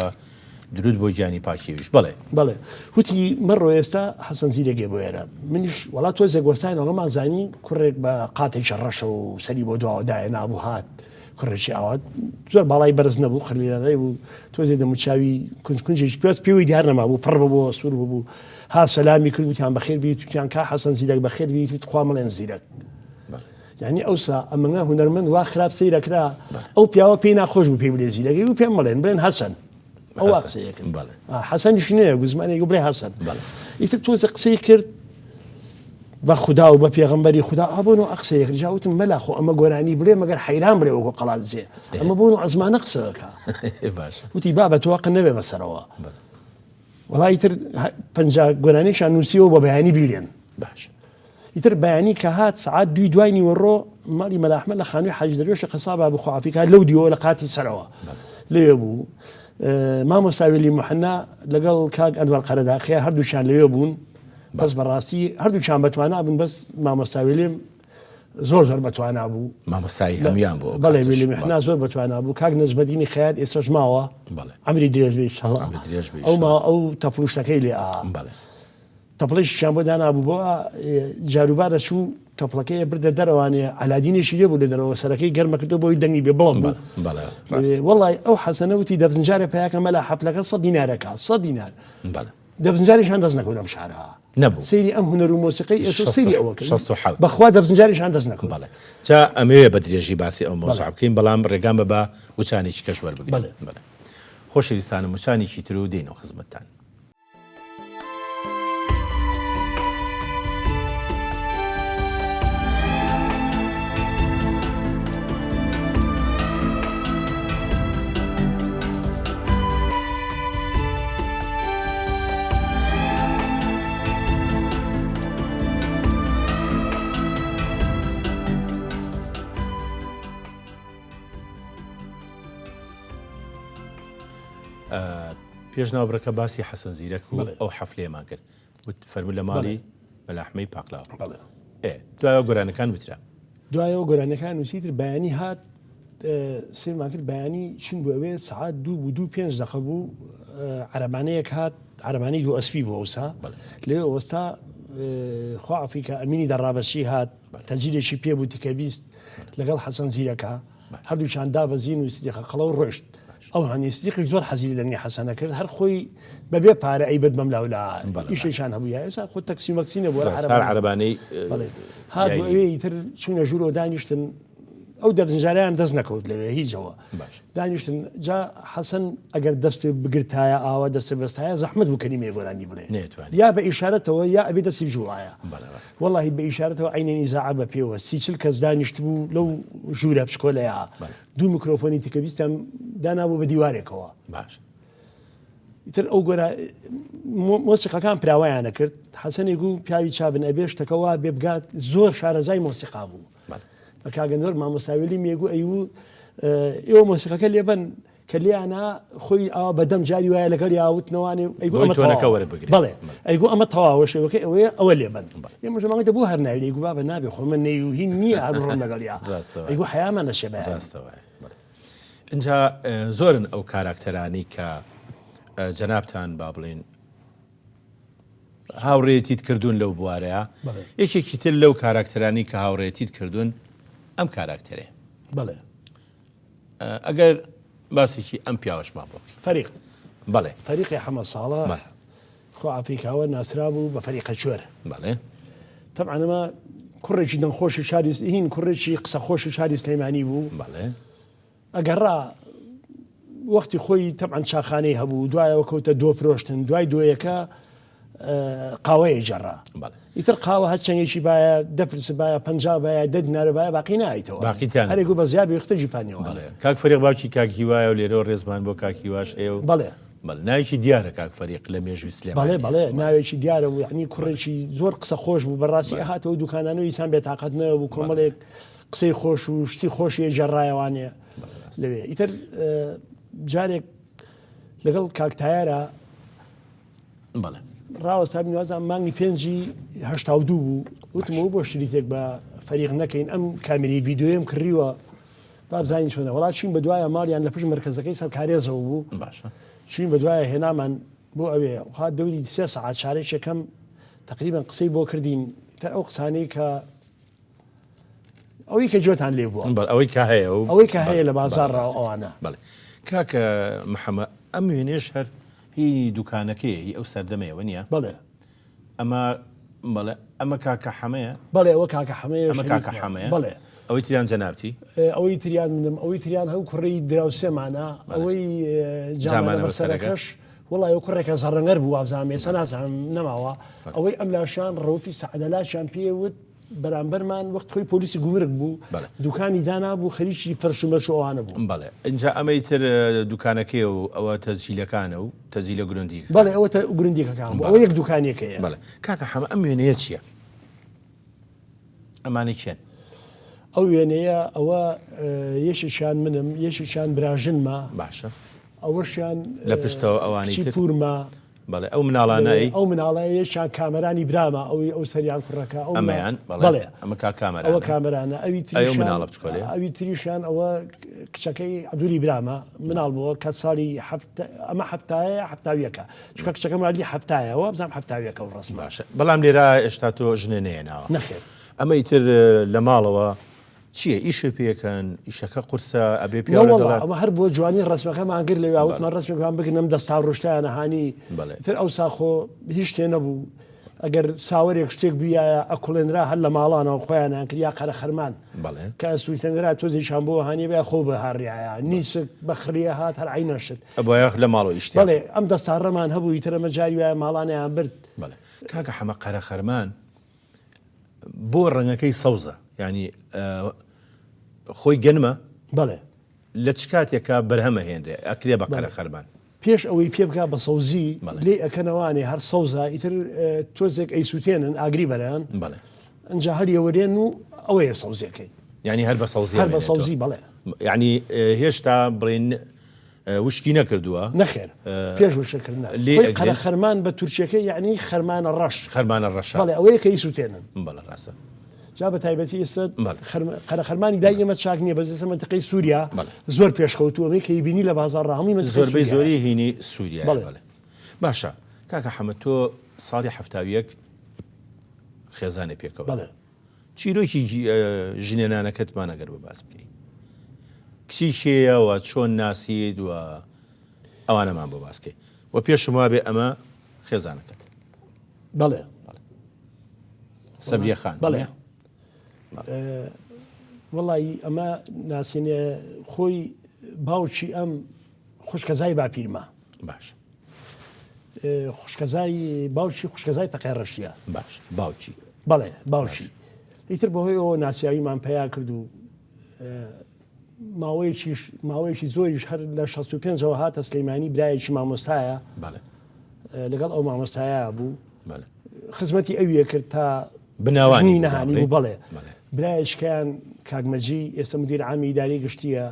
درود بۆ گیانی پاکیویش بەڵێ بەڵێ وتی مەڕۆ ئێستا حەسەن زیرەگێ بۆ ئێرە منیش وەڵا تۆزێک وەستاین ئەوەمان زانی کوڕێک بە قاتێکی ڕەشە و سەری بۆ دواوە دایە نابوو هات کوڕێکی ئاوا زۆر باڵای بەرز نەبوو خرلیرەڕێ بوو تۆزێ دەموچاوی کونج کونجێکی پێت پێوەی دیار نەمابوو پڕ ببووە سوور ببوو ها سەلامی کرد وتیان بەخێر بیت وتیان کا حەسەن زیرەک بەخێر بیت وت خوا مەڵێن زیرەک یعنی ئەوسا ئەمەنگە هونەرمەند وا خراپ سەیرەکرا ئەو پیاوە پێی ناخۆش بوو پێی بلێ زیرەک و پێم مەڵێن بڵێن حەسەن ئەو قسەیەکرد حەسەنیش نەیە گوزمانێک بڵێ حەسەن ئیتر تۆزە قسەی کرد بە خودا و بە پێغەمبەری خودا ئا بۆ نۆ قسەیە کرد جا وتم مەلا خۆ ئەمە گۆرانی بڵێ مەگەر حەیران بڵێ وەکو قەڵادزێ ئەمە بۆ نۆ ئەزمانە قسە دەکا باشە وتی بابە تۆ ئەقڵ نەبێ بەسەرەوە وەڵا ئیتر 50 گۆرانیشان نووسیەوە بە بەیانی بیلێن باش ئیتر بەیانی کە هات سەعات دووی دوای نیوەڕۆ ماڵی مەلا ئەحمەد لە خانووی حاجی دەروێشی قەسابا بوو خوافیکا لەو دیوە لە قاتی سەرەوە لەوێ بوو مامۆستا وێلی محەنا لەگەڵ کاک ئەنوەر قەرەداخیە هەردووکیان لەوێ بوون بەس بەڕاستی هەردووکیان بەتوانا بوون بەس مامۆستا ویلیم زۆر زۆر بەتوانا بوو مامۆستای هەموان بوو بەڵێ ویلیم محنا زۆر بەتوانا بوو کاک نەجمەدینی خەیات ئێستاش ماوە عەمری درێژ بێ ئینشاڵڵا ئەو ماوە ئەو تەپڵوشتەکەی لێ ئا تەپڵێکیشیان بۆ دانابوو بۆ جاروبار ئەچوو تەپڵەکەی بردە دەرەوانێ عەلادینێکی لێ بوو لە دەرەوە سەرەکەی گەرمە کردەوە بۆی دەنگی بێ بڵند بوو وەڵای ئەو حەسەنە وتی دەفزنجارێ پیاکە مەلا حەفلەکە سە دینارەکە سە دینار دەفزنجاریشان دەست نەکەوت ئەم شارە نەبوو سەیری ئەم هونەر و مۆسیقی ئێستا سەیری ئەوە کرد 67 بەخوا دەفزنجاریشان دەست نەکەوت بەڵێ جا ئەمەوێ بە درێژی باسی ئەو مەوزوع بکەین بەڵام ڕێگام بە بە وچانێکی کەش وەربگرین بەڵێ خۆشەویستانم وچانێکی تر و دێینەوە خزمەتتان. پێش ناوبڕەکە باسی حەسەن زیرەک و ئەو حەفلەیەمان کرد. وت فەرموو لە ماڵی مەلا ئەحمەی پاقلاوە. ئێ دوایەوە گۆرانەکان وترا. دوایەوە گۆرانەکان وتی تر بەیانی هات سەیرمان کرد بەیانی چوین بۆ ئەوێ سەعات دوو بوو دوو پێنج دەقە بوو عەرەبانەیەک هات عەرەبانەی دوو ئەسپی بوو ئەوسا لەوێ وەستا خوا عەفوی کە ئەمینی دەڕابەچی هات تەجیلێکی پێ بوو تکە 20 لەگەڵ حەسەن زیرەکە هەردووکیان دابەزین و سدیقە قەڵەو ڕۆشت. ئەو هەنی سدیقیش زۆر حەزی لە دەنگی حەسەنە کرد هەر خۆی بەبێ پارە ئەیبرد بەم لاولا ئیشێکیان هەبوو یا ئێستا خۆ تەکسی مەکسی نەبوو هەر عەرەبانەی هات بۆ ئەوێ ئیتر چوونە ژوورەوە دانیشتن ئەو دەرزنجارەیان دەست نەکەوت لەوێ هیچەوە دانیشتن جا حەسەن ئەگەر دەستی بگرتایە ئاوا دەستی بەستایە زەحمەت بوو کەلیمەی گۆرانی بڵێ یا بە ئیشارەتەوە یا ئەبێ دەستی بجوڵایە وەڵاهی بە ئیشارەتەوە عەینەن ئیزاعە بە پێوە سی چل کەس دانیشتبوو لەو ژوورە بچکۆلەیە دوو میکرۆفۆنی تکەبیستیان دانابوو بە دیوارێکەوە باش ئیتر ئەو گۆرا مۆسیقاکان پراوەیانە کرد حەسەنێک و پیاوی چابن ئەبێ شتەکە وا بێ بگات زۆر شارەزای مۆسیقا بوو بە کاگەنۆر مامۆستاویلی مێگو ئەیوو ئێوە مۆسیقەکە لێبەن کە لێیانا خۆی ئاوا بە دەم جاری وایە لەگەڵ یا وتنەوانێ ئەیگو ئەمە تەواوە وەربگرێ بەڵێ ئەیگو ئەمە تەواوە شێوەکەی ئەوەیە ئەوە لێبەن ئێمە ژەماڵی دەبوو هەر ناوی ئەیگو بابە نابێ خۆ من نەی و هین نییە هەر بڕۆم لەگەڵ یا ئەیگو حەیامان نەشێ بەیانی ڕاستە وایە بەڵێ ئینجا زۆرن ئەو کاراکتەرانەی کە جەنابتان با بڵێین هاوڕێیەتیت کردوون لەو بوارەیە یەکێکی تر لەو کاراکتەرانی کە هاوڕێتیت کردوون ئەم کاراکتەرێ بەڵێ ئەگەر باسێکی ئەم پیاوەشمان بۆ بکەی. فەریق. بەڵێ. فەریقی حەمە ساڵح. بەڵێ. خوا عەفوی کا ئەوە ناسرابوو بە فەریقە کوێر. بەڵێ. تەبعەن ئەمە کوڕێکی دەنگخۆشی شاری هین کوڕێکی قسەخۆشی شاری سلێمانی بوو. بەڵێ. ئەگەڕا وەختی خۆی تەبعەن چاخانەی هەبوو دوایەوە کەوتە دۆ فرۆشتن دوای دۆیەکە قاوەیە جەڕا ئیتر قاوە هەر چەنگێکی باە دەپرس باە پ باە دە دینارە باە باقی نایتەوە باقیتیان هەرێک بە زیابی خستە جیفانیەوە کاک فەریق باوکی کاک هیوایە و لێرەوە ڕێزمان بۆ کاک هیواش هەیە و بەڵێ بەڵێ ناوێکی دیارە کاک فەریق لە مێژووی سلێمانی بەڵێ بەڵێ ناوێکی دیارە و یعنی کوڕێکی زۆر قسە خۆش بوو بەڕاستی هاتەوە دوکانانەوە ئیسان بێتاقەت نەبوو کۆمەڵێک قسەی خۆش و شتی خۆشی جێڕایەوانێ لەوێ ئیتر جارێک لەگەڵ کاک تایارە بەڵێ. ڕاوەستابین وازانم مانگی پێنجی 82 بوو وتم ئەوە بۆ شریتێک بە فەریق نەکەین ئەم کامیرەی ڤیدیۆیەم کڕیوە با بزانین چۆنە وەڵا چوین بە دوایە ماڵیان لە پشت مەرکەزەکەی سەر کارێزەوە بوو باشە چوین بە دوایە هێنامان بۆ ئەوێ خوا دەوری سێ سەعات چارەکێکەم تقریبا قسەی بۆ کردین تر ئەو قسانەی کە ئەوەی کە گوێتان لێ بووە. بەڵێ ئەوەی کە هەیە و ئەوەی کە هەیە لە بازاڕ و ئەوانە. بەڵێ کاکە محەممەد ئەم وێنەیەش هەر هی دوکانەکەیە هی ئەو سەردەمەیە وەنیە؟ بەڵێ. ئەمە بەڵێ ئەمە کاکە حەمەیە؟ بەڵێ ئەوە کاکە حەمەیە ئەمە کاکە حەمەیە؟ بەڵێ. ئەوەی تریان جەنابتی؟ ئەوەی تریان منم ئەوەی تریان هەو کوڕی دراوسێمانە ئەوەی جامانە بەسەرەکەش وەڵا ئەو کوڕێکە زەڕەنگەر بوو وابزانم ئێستا نازانم نەماوە ئەوەی ئەم لاشان ڕەوفی سەعدەلاشیان پێ وت بەرامبەرمان وەخت خۆی پۆلیسی گومرگ بوو بەڵێ. دوکانی دانابوو خەریکی فەرش و مەرش و ئەوانە بوو. بەڵێ ئینجا ئەمەی تر دوکانەکەیە و ئەوە تەسجیلەکانە و تەسجیلە گرندیکەکان. بەڵێ ئەوە تە گرندیکەکان بوو ئەوە یەک دوکانیەکەیە. بەڵێ کاکە حەمە ئەم وێنەیە چییە؟ ئەمانە کێن؟ ئەو وێنەیە ئەوە یەکێکیان منم یەکێکیان براژنمە. باشە. ئەوەشیان لە پشتەوە ئەوانی تر. کچی پوورمە. بەڵێ ئەو مناڵانە ئەی؟ ئەو مناڵە یەکیان کامەرانی برامە ئەوی ئەو سەریان کوڕەکە ئەو ئەمەیان بەڵێ ئەمە کاک کامەرانە ئەوە کامەرانە ئەوی تریشیان ئەو مناڵە بچکۆلەیە ئەوی تریشیان ئەوە کچەکەی عەبدولی برامە مناڵ بووە کە ساڵی حەفت ئەمە حەفتایە یا حەفتاویەکە چونکە کچەکەم مالی حەفتایە وابزانم حەفتاویەکە ئەو ڕەسمە. باشە بەڵام لێرە ئێشتا تۆ ژنێ نەهێناوە. نەخێر. ئەمە ئیتر لە ماڵەوە چییە ئیشە پێکەن ئیشەکە قورسە ئەبێ پیاو لەگەڵا. نەوەڵا ئەوە هەر بۆ جوانی ڕەسمەکەمان گرت لەویا وتمان ڕەسمێکمان بگرن ئەم دەستا ڕوشتایانە هانی تر ئەوسا خۆ هیچ شتێ نەبوو ئەگەر ساوەرێک شتێک بویایە ئەکوڵێنرا هەر لە ماڵانەوە خۆیانیان کرد یا قەرەخەرمان کە ئەسووتێنرا تۆزێکیان بۆ هانی بە خۆ بەهاڕیایە نیسک بەخریە هات هەر عینە شت ئەبوایە لە ماڵەوە ئیشتیان بەڵێ ئەم دەستاڕەمان هەبوو ئیتر ئەمە جاری وایە ماڵانیان برد. بەڵێ کاکە حەمە قەرەخەرمان بۆ ڕەنگەکەی سەوزە یانی خۆی گەنمە؟ بەڵێ. لە چ کاتێکا بەرهەم ئەهێنرێ ئەکرێ بە قەرەخەرمان؟ پێش ئەوەی پێ بکا بە سەوزی لێی ئەکەنەوانێ هەر سەوزە ئیتر تۆزێک ئەیسووتێنن ئاگری بەران بەڵێ ئەنجا هەریەوەرێن و ئەوەیە سەوزیەکەی. یانی هەر بە سەوزی هەر بە سەوزی بەڵێ. یانی هێشتا بڵێن. وشکی نەکردووە؟ نەخێر پێش وشککردنە. لێی خۆی ئەگرن؟ قەرەخەرمان بە تورکیەکەی یەعنی خەرمانە ڕەش. خەرمانە ڕەشە. بەڵێ ئەوەیە کە ئیسوتێنن. بەڵێ ڕاستە. جا بە تایبەتی ئێستا بەڵێ. قەرەخەرمانی لای ئێمە چاک نییە بەس ئێستا مەنتیقەی سووریا بەڵێ. زۆر پێشکەوتووە ئەمەی کە ئیبینی لە بازاڕ هەمووی مەنتیقەی زۆربەی سووریایە. زۆری هینی سووریایە بەڵێ. بەڵێ. باشە کاکە حەمە تۆ ساڵی 71 خێزانێ پێکەوە. بەڵێ. چیرۆکی ژنێنانەکەتمان ئەگەر بە باس بکەی کچی کێیە و چۆن ناسیت و ئەوانەمان بۆ باس بکەی و پێشم وابێ ئەمە خێزانەکەت. بەڵێ. سەبریە خان. بەڵێ. وەڵی ئەمە ناسینێ خۆی باوکی ئەم خوشکەزای باپیرمە. باش. خوشکەزای باوکی خوشکەزای تەقێ ڕەشیە. باش باوکی. بەڵێ باوکی. ئیتر بەهۆی ئەوە ناسیاویمان پەیا کرد و ماوەیەکیش ماوەیەکی زۆریش هەر لە 65ەوە هاتە سلەیمانی برایەکی مامۆستایە لەگەڵ ئەو مامۆستایە بوو خزمەتی ئەویە کرد تا بناوانی نەهانی بوو بەڵێ برایشکیان کاک مەجی ئێستا مدیر عامی ئیداری گشتیە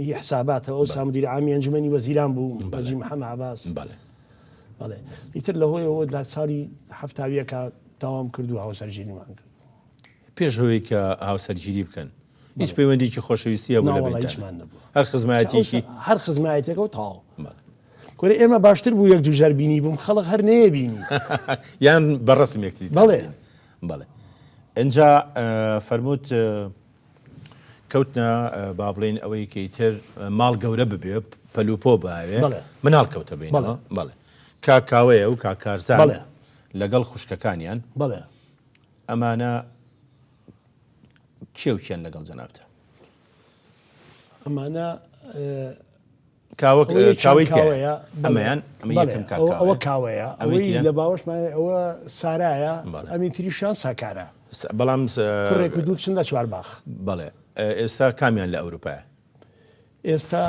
هی حساباتە ئەو سا مدیر عامی ئەنجومەنی وەزیران بوو مەجی محەممە عباس بەڵێ ئیتر لە هۆیەوە لە ساڵی هەفتاویەکە تەواوم کرد و هاوسەرگیریمان کرد. پێش ئەوەی کە هاوسەرگیری بکەن هیچ پەیوەندیکی خۆشەویستی هەبوو لە بەینتان؟ هەر خزمایەتیەکی؟ هەر خزمایەتێکە و تەواو. کورە ئێمە باشتر بوو یەک دووجار بینی بووم خەڵک هەر نەیەبینی. یان بە ڕەسم یەکتری بەڵێ. بەڵێ. ئینجا فەرمووت کەوتنە با بڵێین ئەوەی کە ئیتر ماڵ گەورە ببێ پەلوپۆ باوێ مناڵ کەوتە بینەوە بەڵێ کاک کاوەیە و کاک کارزان لەگەڵ خوشکەکانیان بەڵێ ئەمانە کێ و کێن لەگەڵ جەنابتە؟ ئەمانە کاوە کاوەی تیایە ئەمەیان ئەمە یەکەم کاک کاوەیە ئەوە کاوەیە ئەوەی لە باوەشمایە ئەوە سارایە ئەمی تریشیان ساکارە بەڵام کوڕێک و دوو کچن لە چوارباخ بەڵێ ئێستا کامیان لە ئەوروپایە؟ ئێستا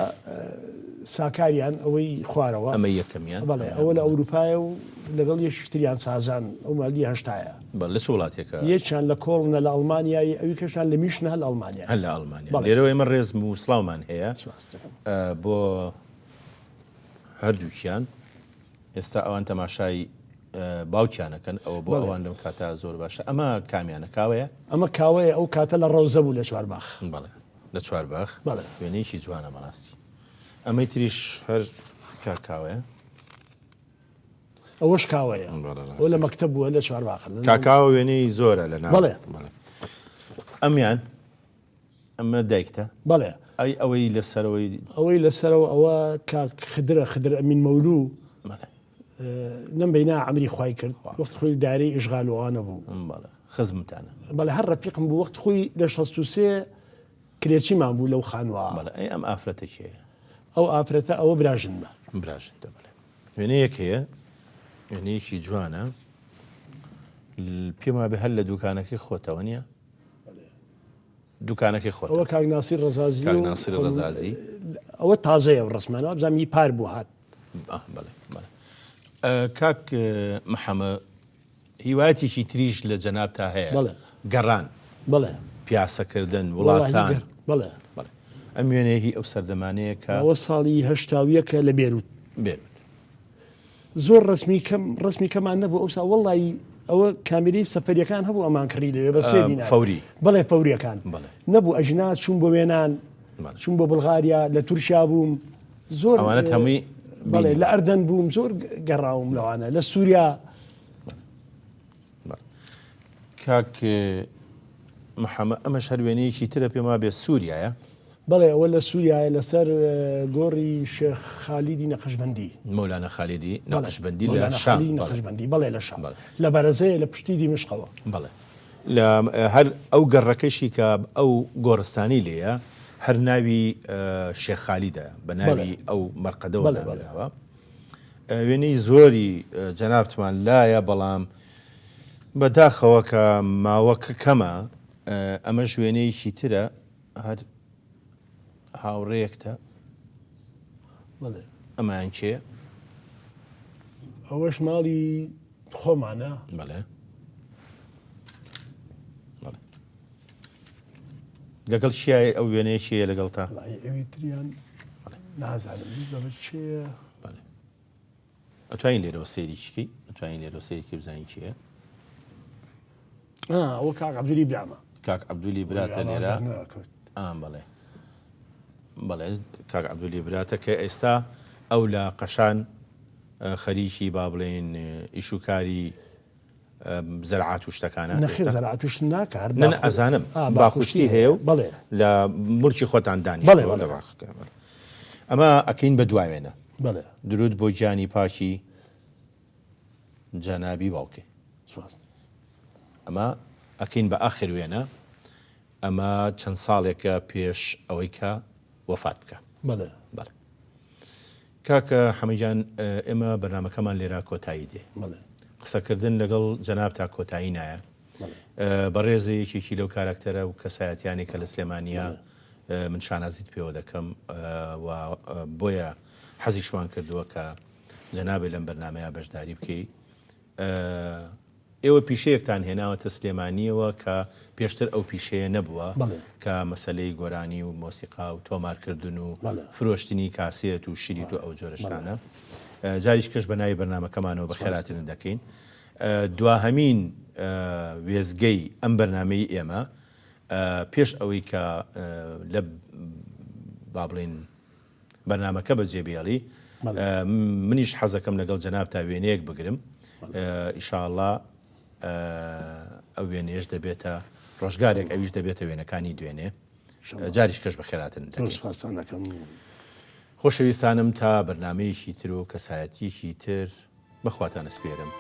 ساکاریان ئەوەی خوارەوە. ئەمە یەکەمیان؟ بەڵێ ئەوە لە ئەوروپایە و لەگەڵ یەکیش تریان سازان ئەو مالی هەشتایە. بەڵێ لە چ وڵاتێکە؟ یەکیان لە کۆڵنە لە ئەڵمانیای ئەوی کەشیان لە میشنە لە ئەڵمانیا. هەر لە ئەڵمانیا. بەڵێ. لێرەوە ئێمە ڕێزم و سڵاومان هەیە سوپاس دەکەم. بۆ هەردووکیان. ئێستا ئەوان تەماشای باوکیان ئەکەن ئەوە بۆ ئەوان لەم کاتە زۆر باشە. ئەمە کامیانە؟ کاوەیە؟ ئەمە کاوەیە ئەو کاتە لە ڕەوزە بوو لە چوارباخ. بەڵێ. لە چوارباخ؟ بەڵێ. وێنەیەکی جوانە بەڕاستی. ئەمەی تریش هەر کاک کاوەیە؟ ئەوەش کاوەیە. بەڵێ ڕاستە. ئەوە لە مەکتەب بووە لە چوارباخ. کاک کاوە وێنەی زۆرە لە ناو. بەڵێ. بەڵێ. ئەمیان ئەمە دایکتە؟ بەڵێ. ئەی ئەوەی لە سەرەوەی؟ ئەوەی لە سەرەوە ئەوە کاک خدرە، خدر ئەمین مەولوو. بەڵێ. نەم بینا عەمری خوای کرد وەخت خۆی دارەی ئیشغال و ئەوانە بوو. بەڵێ خزمتانە. بەڵێ هەر ڕەفیقم بوو وەخت خۆی لە 63 کرێچیمان بوو لەو خانووە. بەڵێ ئەی ئەم ئافرەتە کێیە؟ ئەو ئافرەتە ئەوە براژنمە. براژنتە بەڵێ. وێنەیەک هەیە وێنەیەکی جوانە پێم وابێ هەر لە دوکانەکەی خۆتەوە نییە؟ دوکانەکەی خۆتە. ئەوە کاک ناسیر ڕەزازی کاک ناسیر ڕەزازی ئەوە تازەیە ئەو ڕەسمانە وابزانم ئی پار بوو هات. بەڵێ بەڵێ کاک محەمە هیوایەتێکی تریش لە جەنابتا هەیە بەڵێ گەڕان بەڵێ پیاسەکردن وڵاتان بەڵێ بەڵێ ئەم وێنەیە هی ئەو سەردەمانەیە کە ئەوە ساڵی هەشتاویەکە لە بێروت بێروت زۆر ڕسمی کەم ڕسمی کەمان نەبوو ئەوسا وەڵی ئەوە کامیری سەفەریەکان هەبوو ئەمان کڕی لەوێ بە سێ دینار فەوری بەڵێ فەوریەکان بەڵێ نەبوو ئەژنا چوون بۆ وێنان چوون بۆ بڵغاریا لە تورکیا بووم زۆر ئەوانەت هەمووی بەڵێ لە ئەردەن بووم زۆر گەڕاوم لەوانە لە سووریا. کاک محەمە ئەمەش هەر وێنەیەکی ترە پێم وابێ سووریایە. بەڵێ ئەوە لە سووریایە لەسەر گۆڕی شێخ خالیدی نەقشبەندی. مەولانا خالیدی نەقشبەندی لە شام. نەقشبەندی بەڵێ لە شام لە بەرەزەیە لە پشتی دیمەشقەوە. بەڵێ لە هەر ئەو گەڕەکەشی کە ئەو گۆڕستانی لێیە هەر ناوی شێخ خالیدە بە ناوی ئەو مەرقەدەوە ناونراوە. وێنەی زۆری جەنابتمان لایە بەڵام بە داخەوە کە ماوەکە کەمە ئەمەش وێنەیەکی ترە هەر هاوڕێیەکتە ئەمەیان کێیە؟ ئەوەش ماڵی خۆمانە. بەڵێ. بەڵێ. لەگەڵ شیای ئەو وێنەیە کێیە لەگەڵتا؟ ئەوی تریان. نازانم بزەبت کێیە. بەڵێ ئەتوانین لێرەوە سەیری کەی ئەتوانین لێرەوە سەیری کەی بزانین کێیە. ئەوە کاک عەبدولی برامە. کاک عەبدولی براتە لێرە. ئام بەڵێ بەڵێ کاک عەبدولی براتە کە ئێستا ئەو لە قەشان خەریکی با بڵێین ئیش و کاری زەرعات و شتەکانە نەخێر زەرعات و شت ناکا هەر نە نە ئەزانم باخوشتی هەیە و بەڵێ لە مڵکی خۆتان دانیشتووە بەڵێ بەڵێ لە باخەکە بەڵێ ئەمە ئەکەین بە دواوێنە بەڵێ درود بۆ گیانی پاکی جەنابی باوکێ سپاس ئەمە ئەکەین بە ئاخر وێنە ئەمە چەند ساڵێکە پێش ئەوەی کە وەفات بکە بەڵێ بەڵێ کاکە حەمە گیان ئێمە بەرنامەکەمان لێرە کۆتایی دێ. بەڵێ. قسەکردن لەگەڵ جەنابتا کۆتایی نایە. بەڕێزە یەکێکی لەو کاراکتەرە و کەسایەتیانەی کە لە سلێمانییە من شانازیت پێوە دەکەم و بۆیە حەزیشمان کردووە کە جەنابێ لەم بەرنامەیە بەشداری بکەی. ئێوە پیشەیەکتان هێناوەتە سلێمانییەوە کە پێشتر ئەو پیشەیە نەبووە، کە مەسەلەی گۆرانی و مۆسیقا و تۆمارکردن و فرۆشتنی کاسێت و شریت و ئەو جۆرە شتانە. جاریشکەش بە ناوی بەرنامەکەمانەوە بەخێرهاتنت دەکەین. دواهەمین وێستگەی ئەم بەرنامەی ئێمە پێش ئەوەی کە لە با بڵێین بەرنامەکە بەجێ بێڵی منیش حەزەکەم لەگەڵ جەنابتا وێنەیەک بگرم ئیشاڵا ئەو وێنەیەش دەبێتە ڕۆژگارێک ئەویش دەبێتە وێنەکانی دوێنێ جاریش کەش بەخێراتن دەکەم. خۆشەویستانم تا بەرنمەیەکی تر و کەسایەتیەکی تر بەخواتان ئەسپێرم.